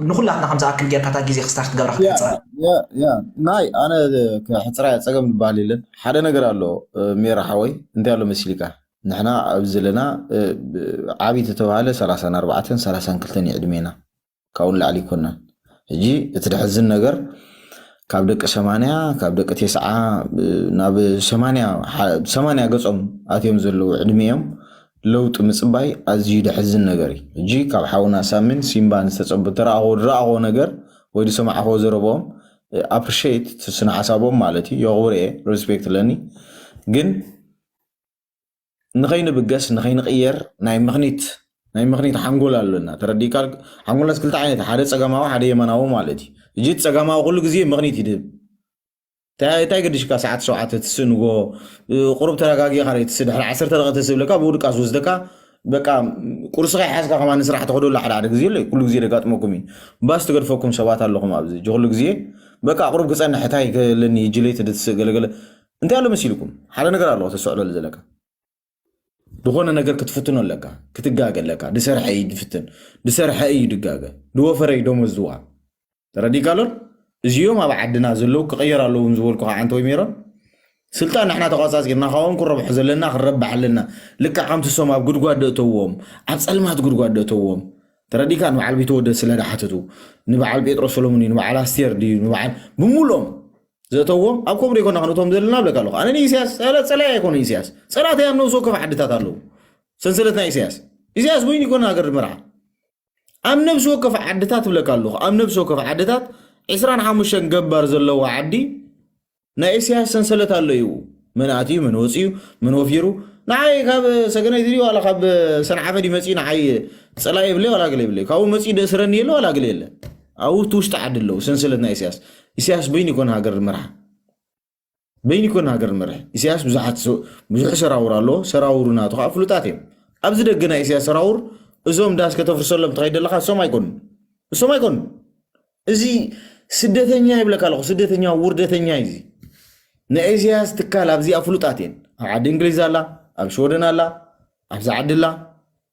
ንኩላትና ከም ዝኣክል ጌርካ እታ ግዜ ክስታርት ትገብራ ክትሕፅራ ናይ ኣነ ክሕፅራ እያ ፀገም ዝበሃል የለን ሓደ ነገር ኣሎ ሜራ ሓወይ እንታይ ኣሎ መሲልካ ንሕና ኣብዚ ዘለና ዓብይ ተተባሃለ ሰላሳን ኣርባዕተን ሰላሳን ክልተን እዩ ዕድሜና ካብኡ ንላዕሊ ይኮናን ሕጂ እቲ ድሕዝን ነገር ካብ ደቂ ሰማንያ ካብ ደቂ ቴስዓ ናብ ሰማንያ ገጾም ኣትዮም ዘለዉ ዕድሜ እዮም ለውጢ ምፅባይ ኣዝዩ ደሕዝን ነገር እዩ ሕጂ ካብ ሓውና ሳምን ሲምባን ዝተፀቡ ተረኣኽዎ ዝረኣኽዎ ነገር ወይ ዝሰማዕኽዎ ዘረብኦም appreciate ስነ ሓሳቦም ማለት እዩ የኽብር እየ respect ኣለኒ ግን ንኸይንብገስ ንኸይንቕየር ናይ ምኽኒት ናይ ምኽኒት ሓንጎል ኣለና ተረዲእካ ሓንጎልናስ ክልተ ዓይነት ሓደ ፀገማዊ ሓደ የመናዊ ማለት እዩ እጂ እቲ ፀገማዊ ኩሉ ግዜ ምኽኒት ይድህብ እንታይ ገድሽካ ሰዓት ሸውዓተ ትስእ ንጎ ቁሩብ ተረጋጊኻ ትስእ ድሕሪ ዓሰርተ ደቂ ትስእ ብለካ ብኡ ድቃስ ወስደካ በቃ ቁርስኻ ይሓዝካ ከማን ስራሕ ተኸደሉ ሓደ ሓደ ግዜ ኣሎ ኩሉ ግዜ ደጋጥመኩም እዩ ባስ ትገድፈኩም ሰባት ኣለኹም ኣብዚ ኩሉ ግዜ በቃ ቁሩብ ክፀንሕ እንታይ ከለኒ ጅሌት ድትስእ ገለገለ እንታይ ኣሎ መሲልኩም? ሓደ ነገር ኣለዎ ተስዕለሉ ዘለካ። ዝኾነ ነገር ክትፍትኖ ኣለካ፣ ክትጋገ ኣለካ። ድሰርሐ እዩ ድፍትን፣ ድሰርሐ እዩ ድጋገ፣ ድወፈረ እዩ ደሞዝ ዝወሃብ። ተረዲእካ ኣሎ? እዚኦም ኣብ ዓድና ዘለዉ ክቐየር ኣለዎም ዝበልኩ ከዓ እንተ ወይ ሜሮን፣ ስልጣን ንሕና ተቋጻጺርና ካብኦም ክንረብሖ ዘለና ክንረብሕ ኣለና። ልክዕ ከምቲ እሶም ኣብ ጉድጓድ ደእተዎም፣ ኣብ ጸልማት ጉድጓድ ደእተዎም። ተረዲእካ? ንበዓል ቢተወደድ ስለ ድሓተቱ፣ ንበዓል ጴጥሮስ ሰሎሞን እዩ፣ ንበዓል ኣስቴር ድዩ፣ ንበዓል ብምሉኦም ዘእተዎም ኣብ ኮብሪ ይኮና ክንእቶም ዘለና ብለካ ኣለኹ። ኣነ ንኢሳያስ ጸላ-፣ ጸላኢ ኣይኮነ ኢሳያስ። ጸላእተይ ኣብ ነብሲ ወከፍ ዓድታት ኣለዉ። ሰንሰለት ናይ ኢሳያስ። ኢሳያስ በይኑ ይኮነ ሃገር ዝመርሓ። ኣብ ነብሲ ወከፍ ዓድታት ብለካ ኣለኹ። ኣብ ነብሲ ወከፍ ዓድታት ዕስራን ሓሙሽተን ገባር ዘለዎ ዓዲ ናይ ኢሳያስ ሰንሰለት ኣሎ እዩ። መን ኣትዩ፣ መን ወፅዩ፣ መን ወፊሩ። ንዓይ ካብ ሰገነይቲ ድዩ ዋላ ካብ ሰንዓፈ ድዩ መፅዩ ንዓይ ጸላኢ የብለይ ዋላ ገለ የብለይ። ካብኡ መፅዩ ደእስረኒ የለ ዋላ ገለ የለ። ኣብኡ እቲ ውሽጢ ዓዲ ኣለዉ ሰንሰለት ናይ ኢሳያስ። ኢሳያስ በይኑ ይኮነ ሃገር ዝመርሓ። በይኑ ይኮነ ሃገር ዝመርሕ። ኢሳያስ ብዙሓት ሰ-፣ ብዙሕ ሰራውር ኣለዎ። ሰራውሩ ናቱ ከዓ ፍሉጣት እዮም። ኣብዚ ደገ ናይ ኢሳያስ ሰራውር እዞም ዳስ ከተፍርሰሎም ትኸይድ ዘለኻ እሶም ኣይኮኑን። እሶም ኣይኮኑን። እዚ ስደተኛ ይብለካ ኣለኹ። ስደተኛ ውርደተኛ እዩ እዚ። ናይ ኢሳያስ ትካል ኣብዚኣ ፍሉጣት እየን። ኣብ ዓዲ እንግሊዝ ኣላ፣ ኣብ ሽወደን ኣላ፣ ኣብዚ ዓዲ ኣላ፣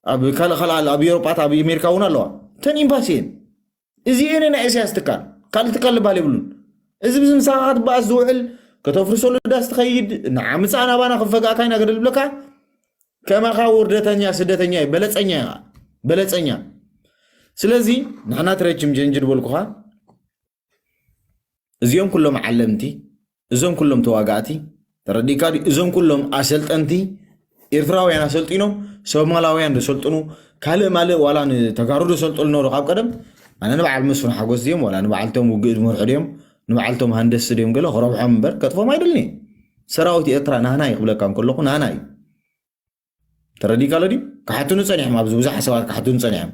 ኣብ ካልእ ካልእ ኣላ፣ ኣብ ኤውሮጳት፣ ኣብ ኣሜሪካ እውን ኣለዋ። እተን ኤምባሲ እየን። እዚ እየን ናይ ኢሳያስ ትካል። ካልእ ትካል ልባል የብሉን። እዚ ብዚ ምሳኻ ክትበኣስ ዝውዕል፣ ከተፍርሰሉ ዳስ ትኸይድ፣ ንዓምፃ ናባና ክፈጋእካ ኢና ገደል ብለካ። ከማኻ ውርደተኛ፣ ስደተኛ እዩ፣ በለፀኛ ኢኻ። በለፀኛ። ስለዚ ንሕና ትረችም ጀንጅ ዝበልኩኻ፣ እዚኦም ኩሎም ዓለምቲ፣ እዞም ኩሎም ተዋጋእቲ፣ ተረዲእካ ድዩ? እዞም ኩሎም ኣሰልጠንቲ ኤርትራውያን ኣሰልጢኖም፣ ሶማላውያን ዘሰልጥኑ፣ ካልእ ማልእ ዋላ ንተጋሩ ዘሰልጥኑ ነበሩ ካብ ቀደም። ኣነ ንበዓል መስፍን ሓጎስ ድዮም ዋላ ንበዓልቶም ውግእ ዝመርሑ ድዮም፣ ንበዓልቶም ሃንደስቲ ድዮም ገለ ክረብሖም እምበር ከጥፎም ኣይደልን እየ። ሰራዊት ኤርትራ ናህና እዩ ክብለካ እንከለኹ ናህና እዩ። ተረዲእካ ኣሎ ድዩ? ክሓቱኒ ጸኒሖም፣ ኣብዚ ብዙሓት ሰባት ክሓቱኒ ጸኒሖም።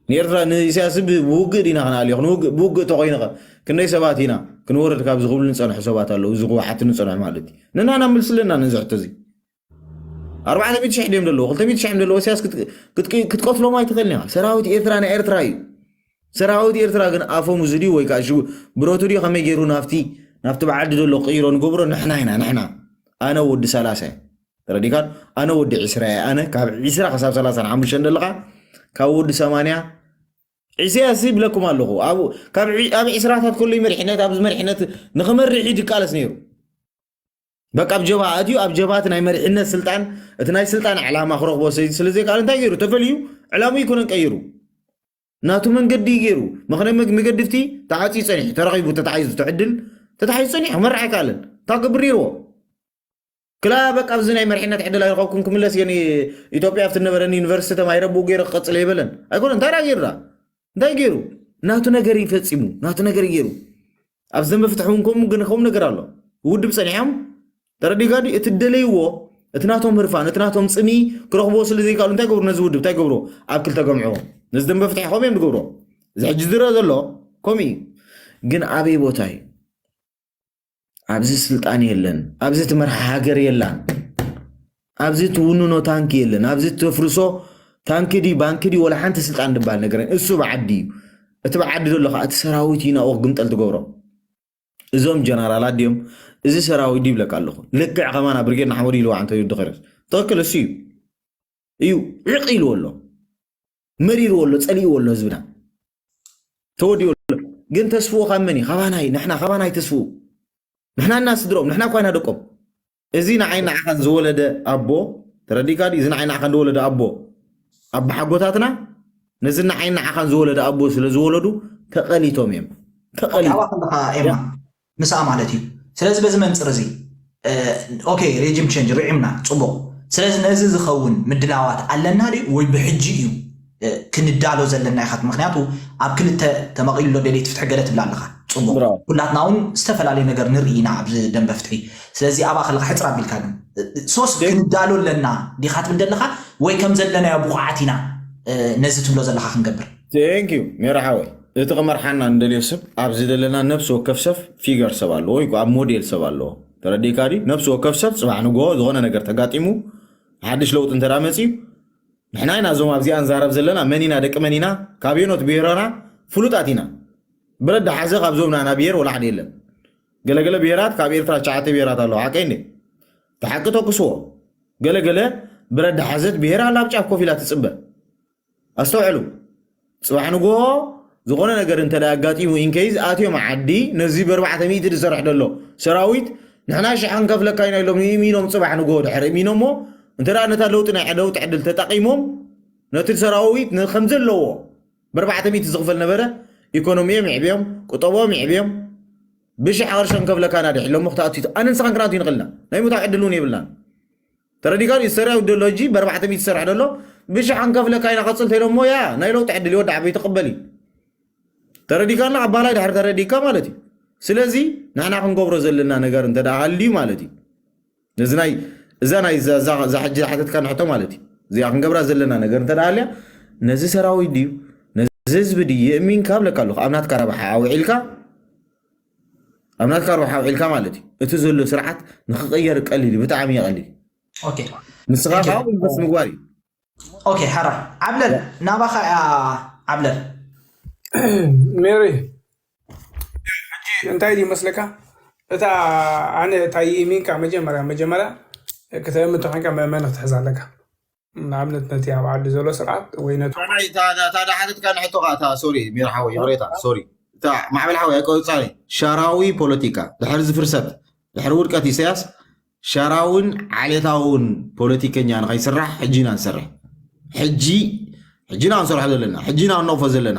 ንኤርትራ፣ ንኢሳያስ ብ-፣ ብውግእ ዲና ክንኣልዮ፣ ክንውግእ፣ ብውግእ ተኾይኑ ኸ ክንደይ ሰባት ኢና ክንወርድ ካብ ዝኽብሉ ዝጸንሑ ሰባት ኣለዉ፣ እዚ ክሓቱኒ ዝጸንሑ ማለት እዩ። ንናና መልስለና ነዚ ሕቶ እዚ። ኣርባዕተ ሚእቲ ሽሕ ድዮም ዘለዉ፣ ክልተ ሚእቲ ሽሕ እዮም ዘለዉ፣ ኢሳያስ ክት-፣ ክት-፣ ክትቀትሎም ኣይትኽእልን ኢኻ። ሰራዊት ኤርትራ ናይ ኤርትራ እዩ። ሰራዊት ኤርትራ ግን ኣፎም እዚ ድዩ ወይ ከዓ ሽው-፣ ብረቱ ድዩ ከመይ ገይሩ ናብቲ፣ ናብቲ ብዓዲ ዘሎ ክቕይሮ ንገብሮ ንሕና ኢና፣ ንሕና። ኣነ ወዲ ሰላሳ እየ። ተረዲካን? ኣነ ወዲ ዕስራ እየ። ኣነ ካብ ዕስራ ክሳብ ሰላሳን ሓሙሽተን ዘለኻ፣ ካብ ወዲ ሰማንያ፣ ኢሳያስ ይብለኩም ኣለኹ። ኣብ፣ ካብ ዒ-፣ ኣብ ዕስራታት ከሎ መሪሕነት፣ ኣብዚ መሪሕነት ንኽመርሕ እዩ ዝቃለስ ነይሩ። በቃ ኣብ ጀብሃ ኣትዩ፣ ኣብ ጀብሃ እቲ ናይ መሪሕነት ስልጣን፣ እቲ ናይ ስልጣን ዕላማ ክረኽቦ ስለ፣ ስለ ዘይከኣለ እንታይ ገይሩ? ተፈልዩ፣ ዕላምኡ ኣይኮነን ቀይሩ። ናቱ መንገዲ እዩ ገይሩ። ምኽንያት መግ-፣ መገዲ ፍቲ ተዓፅዩ ፀኒሑ፣ ተረኺቡ፣ ተታሒዙ፣ እቲ ዕድል ተታሒዙ ፀኒሑ፣ ክመርሕ ኣይከኣለን። እንታይ ክገብር ነይርዎ? ክላ በቃ ኣብዚ ናይ መሪሕነት ዕድል ኣይረኸብኩን ክምለስ እየ ን-፣ ኢትዮጵያ ኣብቲ ነበረኒ ዩኒቨርሲቲ ተማሂረ ብኡ ገይረ ክቐጽል እየ በለን። ኣይኮነን። እንታይ ደኣ ገይሩ ደኣ? እንታይ ገይሩ? ናቱ ነገር እዩ ፈጺሙ። ናቱ ነገር እዩ ገይሩ። ኣብ ዘንበ ፍትሒ እውን ከምኡ ግን ከምኡ ነገር ኣሎ። ውድብ ጸኒሖም ተረዲእካ ድዩ? እቲ ደለይዎ፣ እቲ ናቶም ህርፋን፣ እቲ ናቶም ጽምኢ ክረኽብዎ ስለ ዘይከኣሉ እንታይ ገብሩ ነዚ ውድብ? እንታይ ገብሩ? ኣብ ክልተ ገምዕዎ። ነዚ ደንበ ፍትሒ ከምኡ እዮም ዝገብርዎ። እዚ ሕጂ ዝረአ ዘሎ ከምኡ እዩ። ግን ኣበይ ቦታ እዩ? ኣብዚ ስልጣን የለን። ኣብዚ ትመርሓ ሃገር የላን። ኣብዚ ትውንኖ ታንኪ የለን። ኣብዚ ተፍርሶ ታንኪ ድዩ ባንኪ ድዩ ወላ ሓንቲ ስልጣን ዝበሃል ነገር የለን። እሱ ብዓዲ እዩ። እቲ ብዓዲ ዘሎ ከዓ እቲ ሰራዊት እዩ ናብኡ ክግምጠል ትገብሮ። እዞም ጀነራላት ድዮም? እዚ ሰራዊት ድዩ ይብለካ ኣለኹ። ልክዕ ከማና ብርጌድ ንሓመዱ ኢልዋ ኣንቶኒ ጉተረዝ። ትኽክል እሱ እዩ። እዩ ዕቕ ኢልዎ ኣሎ። መሪርዎ ኣሎ፣ ጸሊእዎ ኣሎ ህዝብና። ተወዲኡ ኣሎ። ግን ተስፍኡ ካብ መን እዩ? ካባና እዩ። ንሕና ካባና እዩ ተስፍኡ። ንሕና እና ስድሮም፣ ንሕና እኳ ኢና ደቆም። እዚ ንዓይ ንዓኻን ዝወለደ ኣቦ፣ ተረዲእካ ድዩ? እዚ ንዓይ ንዓኻን ዝወለደ ኣቦ፣ ኣቦሓጎታትና፣ ነዚ ንዓይ ንዓኻን ዝወለደ ኣቦ ስለ ዝወለዱ ተቐሊቶም እዮም። ተቐሊቶም። ኣባኻ ኣለኻ ኤማ፣ ምስኣ ማለት እዩ። ስለዚ በዚ መንጽር እዚ፣ እ፣ ኦኬ፣ ሬጂም ቼንጅ ርዒምና፣ ጽቡቕ። ስለዚ ነዚ ዝኸውን ምድላዋት ኣለና ድዩ ወይ ብሕጂ እዩ፣ እ፣ ክንዳሎ ዘለና ኢኻ? ምኽንያቱ ኣብ ክልተ ተመቒሉ ኣሎ ደልየት ፍትሒ ገለ ትብላ ኣለኻ። ጽቡቕ። ብራቮ። ኩላትና እውን ዝተፈላለየ ነገር ንርኢ ኢና ኣብዚ ደንበ ፍትሒ። ስለዚ ኣብኣ ከለኻ ሕጽር ኣቢልካ ግን፣ እ፣ ሶስ ደ- ክንዳሎ ኣለና ዲኻ ትብል ዘለኻ ወይ ከም ዘለናዮ ብቑዓት ኢና፣ እ፣ ነዚ ትብሎ ዘለኻ ክንገብር? ቴንክ ዩ ሜራ ሓወይ። እቲ ክመርሓና ንደልዮ ሰብ ኣብዚ ዘለና ነብሲ ወከፍ ሰብ ፊገር ሰብ ኣለዎ ወይ ከዓ ሞዴል ሰብ ኣለዎ። ተረዲእካ ድዩ? ነብሲ ወከፍ ሰብ ጽባሕ ንግሆ ዝኾነ ነገር ተጋጢሙ ሓድሽ ለውጢ እንተ ደኣ መጺኡ ንሕና ኢና እዞም ኣብዚኣ ንዛረብ ዘለና መን ኢና ደቂ መን ኢና ካበየኖት ብሄር ኢና ፍሉጣት ኢና። ብረት ደሓዘ ካብዞም ናና ብሄር ወላ ሓደ የለን። ገለገለ ብሄራት፣ ካብ ኤርትራ ትሽዓተ ብሄራት ኣለዋ። ሓቀይ እንዴ? ተሓቂ ተኩስዎ። ገለገለ ብረዳ ሓዘት ብሄር ኣላ ኣብ ጫፍ ኮፍ ኢላ ትጽበ። ኣስተውዕሉ። ጽባሕ ንግሆ ዝኾነ ነገር እንተ ደኣ ኣጋጢሙ፣ ኢንኬይዝ ኣትዮም ዓዲ፣ ነዚ ብኣርባዕተ ሚእቲ ዝሰርሕ ዘሎ ሰራዊት ንሕና ሽሕ ክንከፍለካ ኢና ኢሎም ይእሚኖም። ጽባሕ ንግሆ ድሕሪ እሚኖሞ፣ እንተ ደኣ ነታ ለውጢ ናይ ለውጢ ዕድል ተጠቒሞም፣ ነቲ ሰራዊት ንከም ዘለዎ ብኣርባዕተ ሚእቲ ዝኽፈል ነበረ፣ ኢኮኖሚኦም ይዕብዮም፣ ቁጠቦም ይዕብዮም፣ ብሽሕ ቅርሺ ክንከፍለካ ኢና ድሕ ኢሎሞ ክትኣቱ፣ ኣነ ንስኻን ክናቱ ይንኽልና። ናይ ምታው ዕድል እውን የብልናን። ተረዲካ ድዩ? ሰራዊት ደሎ ሕጂ ብኣርባዕተ ሚእቲ ዝሰርሕ ደሎ፣ ብሽሕ ክንከፍለካ ኢና ቀጽል ተይሎሞ፣ ያ ናይ ለውጢ ዕድል ይወዳዕ በይትቕበል እዩ። ተረዲካና ኣባላይ ድሕሪ ተረዲካ ማለት እዩ። ስለዚ ንሕና ክንገብሮ ዘለና ነገር እንተ ደኣ ሃልዩ ማለት እዩ። ነዚ ናይ፣ እዛ ናይ፣ እዛ፣ እዛ፣ እዛ ሕጂ ዝሓተትካ ንሕቶ ማለት እዩ። እዚኣ ክንገብራ ዘለና ነገር እንተ ደኣ ሃልያ፣ ነዚ ሰራዊት ድዩ፣ ነዚ ህዝቢ ድዩ የእሚንካ እብለካ ኣለኹ። ኣብ ናትካ ረብሓ ኣውዒልካ፣ ኣብ ናትካ ረብሓ ኣውዒልካ ማለት እዩ። እቲ ዘሎ ስርዓት ንክቕየር ቀሊል እዩ፣ ብጣዕሚ እዩ ቀሊል። ኦኬ። ንስኻ Thank you። ከዓ ኢንቨስት ምግባር እዩ። ኦኬ፣ ሓራ ዓብለል፣ ናባኻ እያ። ዓብለል። ሜሪ፣ ሕጂ እንታይ ድዩ መስለካ? እታ ኣነ እታ ይእሚንካ መጀመርያ መጀመርያ ከተእምን ተኾንካ መእመኒ ክትሕዝ ኣለካ። ንኣብነት ነቲ ኣብ ዓዲ ዘሎ ስርዓት ወይ ነቲ እታ ናይ-፣ እታ፣ እታ፣ እታ ሓተትካ ንሕቶ ከዓ እታ፣ ሶሪ፣ ሜሪ ሓወይ፣ ይቕሬታ፣ ሶሪ። እታ ማዕበል ሓወይ፣ ኣይቆጻሪ። ሸራዊ ፖለቲካ፣ ድሕሪ ዝፍርሰት፣ ድሕሪ ውድቀት ኢሳያስ፣ ሸራውን ዓሌታውን ፖለቲከኛ ንኸይስራሕ ሕጂ ኢና ንሰርሕ። ሕጂ፣ ሕጂ ኢና ንሰርሖ ዘለና፣ ሕጂ ኢና ንነቕፎ ዘለና።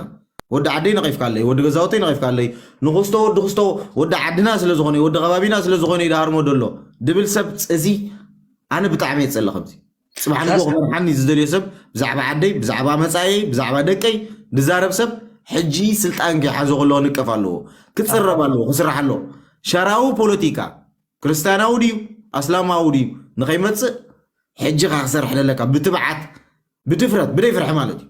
ወዲ ዓደይ ነቒፍካለይ፣ ወዲ ገዛውተይ ነቒፍካለይ፣ ንኽስቶ፣ ወዲ ክስቶ፣ ወዲ ዓድና ስለ ዝኾነ፣ ወዲ ከባቢና ስለ ዝኾነ እዩ ድሃርሞ ደሎ ድብል ሰብ፣ እዚ ኣነ ብጣዕሚ እየ ዝጸልእ ከምዚ። ጽባሕ ንግሆ ክመርሓኒ ዝደልዮ ሰብ፣ ብዛዕባ ዓደይ፣ ብዛዕባ መጻኢየይ፣ ብዛዕባ ደቀይ ዝዛረብ ሰብ፣ ሕጂ ስልጣን ከይሓዞ ከሎ ክንቀፍ ኣለዎ። ክጽረብ ኣለዎ፣ ክስራሕ ኣለዎ። ሸራዊ ፖለቲካ፣ ክርስትያናዊ ድዩ፣ ኣስላማዊ ድዩ፣ ንኸይመጽእ፣ ሕጂ ኻ ክሰርሕ ደለካ፣ ብትብዓት፣ ብድፍረት፣ ብደይ ፍርሒ ማለት እዩ።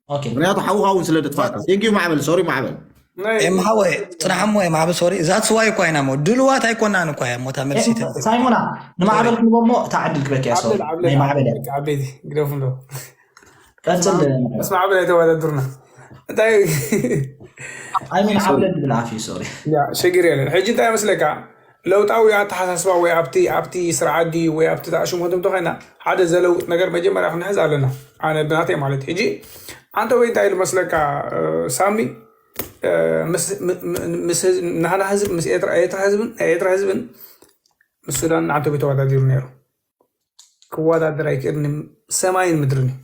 ኦኬ። ምክንያቱ ሓውኻ እውን ስለ ድጥፋእካ። Thank you ማዕበል፣ ሶሪ ማዕበል። ናይ ኤም ሓወይ፣ ጽናሕ እሞ ኤም ሓወይ፣ ሶሪ፣ እዛ ስዋይ እኳ ኢና እሞ፣ ድልዋት ኣይኮናን እኳ እያ እሞ፣ እታ መልሲ ሳይሞና፣ ንማዕበል ክንቦ እሞ እታ ዕድል ክበኪያ። ሶሪ። ዓብለል፣ ናይ ማዕበል ዓብለል፣ ዓበይቲ ግደፉ እንዶ። ቀጽል። ምስ ማዕበል ኣይተወዳድሩና። እንታይ ኣይሚን ዓብለል ዝብል ዓፊ፣ ሶሪ። ያ፣ ሽግር የለን። ሕጂ እንታይ መስለካ? ለውጣዊ ኣተሓሳስባ ወይ ኣብቲ፣ ኣብቲ ስርዓት ድዩ ወይ ኣብቲ ተኣሽሞት እንተኾይና፣ ሓደ ዘለውጥ ነገር መጀመርያ ክንሕዝ ኣለና። ኣነ ብናተይ ማለት። ሕጂ ኣንተ ወይ እንታይ ኢሉ መስለካ፣ እ፣ ሳሚ፣ እ፣ ምስ፣ ም-፣ ም-፣ ምስ ህዝብ፣ ናህና ህዝብ፣ ምስ ኤርትራ፣ ኤርትራ ህዝብን፣ ናይ ኤርትራ ህዝብን ምስ ሱዳን ንዓንተ ወይ ተወዳዲሩ ነይሩ። ክወዳደር ኣይክእልን፣ ሰማይን ምድርን እዩ።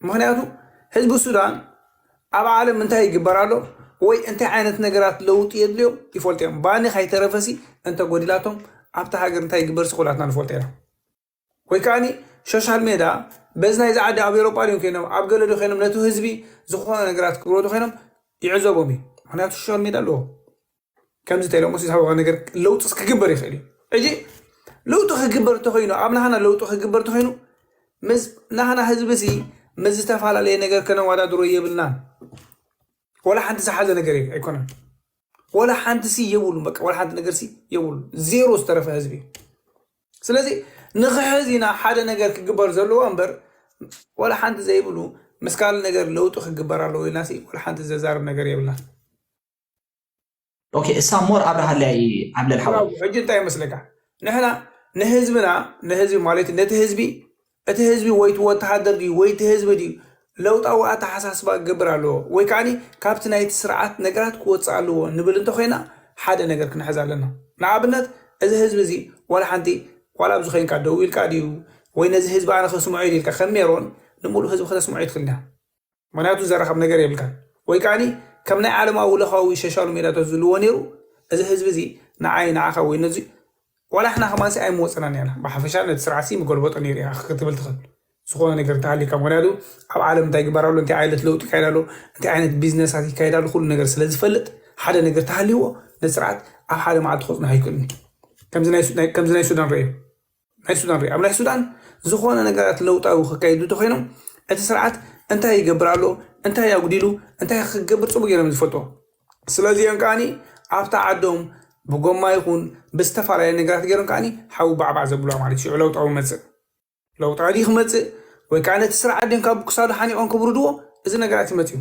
ምክንያቱ ህዝቢ ሱዳን ኣብ ዓለም እንታይ ይግበር ኣሎ ወይ እንታይ ዓይነት ነገራት ለውጢ የድልዮም ይፈልጡ እዮም። ባኒ ካይተረፈሲ እንተ ጎዲላቶም ኣብታ ሃገር እንታይ ይግበርሲ ኩላትና ንፈልጦ ኢና። ወይ ከዓኒ ሶሻል ሜዳ በዚ ናይዚ ዓዲ ኣብ ኤሮጳ ድዮም ኮይኖም ኣብ ገለ ዶ ኮይኖም ነቲ ህዝቢ ዝኾነ ነገራት ክብሎ ዶ ኮይኖም ይዕዘቦም እዩ። ምክንያቱ ሶሻል ሜዳ ኣለዎ። ከምዚ ተይሎም ስ ዝሃበዋ ነገር ለውጢ ክግበር ይኽእል እዩ። ሕጂ ለውጢ ክግበር እንተኮይኑ ኣብ ናህና ለውጢ ክግበር እንተኮይኑ ምስ ናህና ህዝቢ ሲ ምስ ዝተፈላለየ ነገር ከነወዳድሮ የብልናን። ወላ ሓንቲ ዝሓዘ ነገር የብ-፣ ኣይኮነን። ወላ ሓንቲ ሲ የብሉን። በቃ ወላ ሓንቲ ነገር ሲ የብሉን። ዜሮ ዝተረፈ ህዝቢ እዩ። ስለዚ ንኽሕዝ ኢና ሓደ ነገር ክግበር ዘለዎ እምበር ወላ ሓንቲ ዘይብሉ ምስ ካልእ ነገር ለውጢ ክግበር ኣለዎ ኢልና ሲ ወላ ሓንቲ ዘዛርብ ነገር የብልናን። ኦኬ፣ እሳ ሞር ኣብርሃለይ ዓብለል ሓወይ። ሕጂ እንታይ ይመስለካ? ንሕና ንህዝብና፣ ንህዝቢ ማለት ነቲ ህዝቢ፣ እቲ ህዝቢ ወይ እቲ ወተሃደር ድዩ ወይ እቲ ህዝቢ ድዩ ለውጣዊ ኣተሓሳስባ ክገብር ኣለዎ ወይ ከዓኒ ካብቲ ናይቲ ስርዓት ነገራት ክወፅእ ኣለዎ ንብል እንተኮይና ሓደ ነገር ክንሕዝ ኣለና። ንኣብነት እዚ ህዝቢ እዚ ዋላ ሓንቲ ዋላ ኣብዚ ኮይንካ ደው ኢልካ ድዩ ወይ ነዚ ህዝቢ ኣነ ከስምዖ ኢሉ ኢልካ ከም ሜሮን ንምሉእ ህዝቢ ከተስምዖ ይትኽእል ኢና። ምክንያቱ ዘራኸብ ነገር የብልካን። ወይ ከዓኒ ከም ናይ ዓለማዊ ለኻዊ ሸሻሉ ሜዳታት ዝልዎ ነይሩ እዚ ህዝቢ እዚ ንዓይ ንዓኻ ወይ ነዚ ዋላ ሕና ከማንሲ ኣይምወፅናን ያና ብሓፈሻ ነቲ ስርዓትሲ ምገልበጦ ነይሩ ኢኻ ክትብል ትኽእል። ዝኾነ ነገር ተሃሊካ ምክንያቱ ኣብ ዓለም እንታይ ግበር ኣሎ እንታይ ዓይነት ለውጢ ይካየድ ኣሎ እንታይ ዓይነት ቢዝነሳት ይካየድ ኣሎ ኩሉ ነገር ስለ ዝፈልጥ ሓደ ነገር ተሃልይዎ ነቲ ስርዓት ኣብ ሓደ መዓልቲ ክወፅና ኣይክእልን እዩ። ከምዚ ናይ ሱ- ናይ- ከምዚ ናይ ሱዳን ረእዩ ናይ ሱዳን ሪኣ ኣብ ናይ ሱዳን ዝኾነ ነገራት ለውጣዊ ክካየዱ እንተኮይኖም እቲ ስርዓት እንታይ ይገብር ኣሎ እንታይ ኣጉዲሉ እንታይ ክገብር ፅቡቅ ገይሮም ዝፈልጦ ስለዚ እዮም ከዓኒ ኣብታ ዓዶም ብጎማ ይኹን ብዝተፈላለየ ነገራት ገይሮም ከዓኒ ሓዊ ባዕባዕ ዘብሉዋ ማለት ሽዑ ለውጣዊ መፅእ ለውጣዊ ድዩ ክመፅእ ወይ ከዓ ነቲ ስርዓት ድዮም ካብ ክሳዱ ሓኒቆም ክብርድዎ እዚ ነገራት ይመፅዩ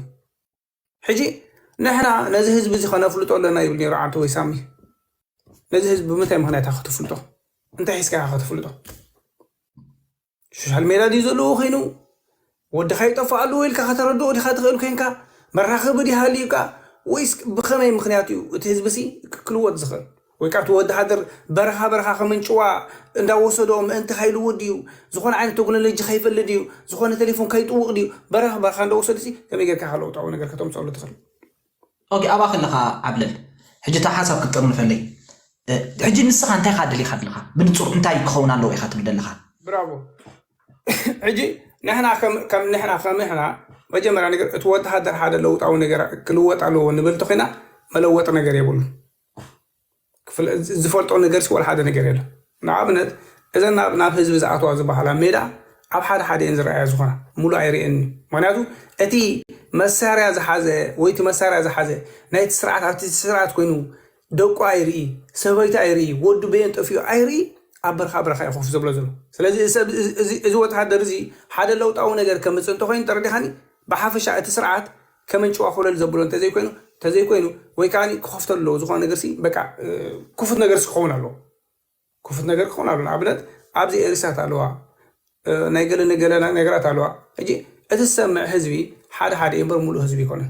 ሕጂ ንሕና ነዚ ህዝቢ እዚ ከነፍልጦ ኣለና ይብል ነይሩ ዓንተ ወይ ሳሚ ነዚ ህዝቢ ብምንታይ ምኽንያት ኢኻ ከተፍልጦ? እንታይ ሒዝካ ኢኻ ከተፍልጦ? ሶሻል ሜድያ ድዩ ዘለዎ ኮይኑ? ወድኻ ይጠፍእ ኣለዎ ኢልካ ከተረድኦ ዲኻ ትኽእል ኮይንካ? መራኸቢ ድዩ ሃልዩካ? ወይስ ብኸመይ ምኽንያት እዩ እቲ ህዝቢ ሲ ክልወጥ ዝኽእል? ወይ ከዓ እቲ ወዲ ሃደር በረኻ በረኻ ከመንጭዋ እንዳወሰዶ ምእንቲ ከይልወጥ ድዩ? ዝኾነ ዓይነት ቴክኖሎጂ ከይፈልጥ ድዩ? ዝኾነ ቴሌፎን ከይጥውቕ ድዩ? በረኻ በረኻ እንዳወሰዱ ሲ ከመይ ጌርካ ኢኻ ለውጣዊ ነገር ከተምፅኣሉ ትኽእል? ኦኬ፣ ኣባ ከለኻ ዓብለል፣ ሕጂ እታ ሓሳብ ክትጥርንፈለይ። እ፣ ሕጂ ንስኻ እንታይ ኢኻ ደሊኻ ኣለኻ? ብንጹር እንታይ ክኸውን ኣለዎ ኢኻ ትብል ዘለኻ? ብራቮ። ሕጂ ንሕና ከም ከም ንሕና ከም ንሕና መጀመርያ ነገር እቲ ወተሃደር ሓደ ለውጣዊ ነገር ክልወጥ ኣለዎ ንብል እንተኾይና መለወጢ ነገር የብሉ። ክፍለ- ዝፈልጦ ነገር ሲ ወላ ሓደ ነገር የለን። ንኣብነት እዘን ናብ ናብ ህዝቢ ዝኣተዋ ዝበሃላ ሜዳ ኣብ ሓደ ሓደ እየን ዝረኣያ ዝኾና ሙሉእ ኣይርእየን እዩ። ምክንያቱ እቲ መሳርያ ዝሓዘ ወይ እቲ መሳርያ ዝሓዘ ናይቲ ስርዓት ኣብቲ ስርዓት ኮይኑ ደቁ ኣይርኢ፣ ሰበይቲ ኣይርኢ፣ ወዱ በየን ጠፊኡ ኣይርኢ፣ ኣብ በረኻ በረኻ እዩ ኮፍ ዘብሎ ዘሎ። ስለዚ እዚ ሰብ- እዚ- እዚ- እዚ ወተሃደር እዚ ሓደ ለውጣዊ ነገር ከምፅእ እንተኮይኑ ተረዲኻኒ፣ ብሓፈሻ እቲ ስርዓት ከመንጭዋ ኮለል ዘብሎ እንተዘይኮይኑ እንተዘይኮይኑ ወይ ከዓ ክኸፍተሉ ኣለዎ ዝኾነ ነገር ሲ በቃ እ፣ ክፉት ነገር ሲ ክኸውን ኣለዎ። ክፉት ነገር ክኸውን ኣለዎ። ንኣብነት ኣብዚ ኤሪሳት ኣለዋ፣ እ፣ ናይ ገለ ነገለ ነገራት ኣለዋ። ሕጂ እቲ ዝሰምዕ ህዝቢ ሓደ ሓደ እዩ እምበር ሙሉእ ህዝቢ ይኮነን።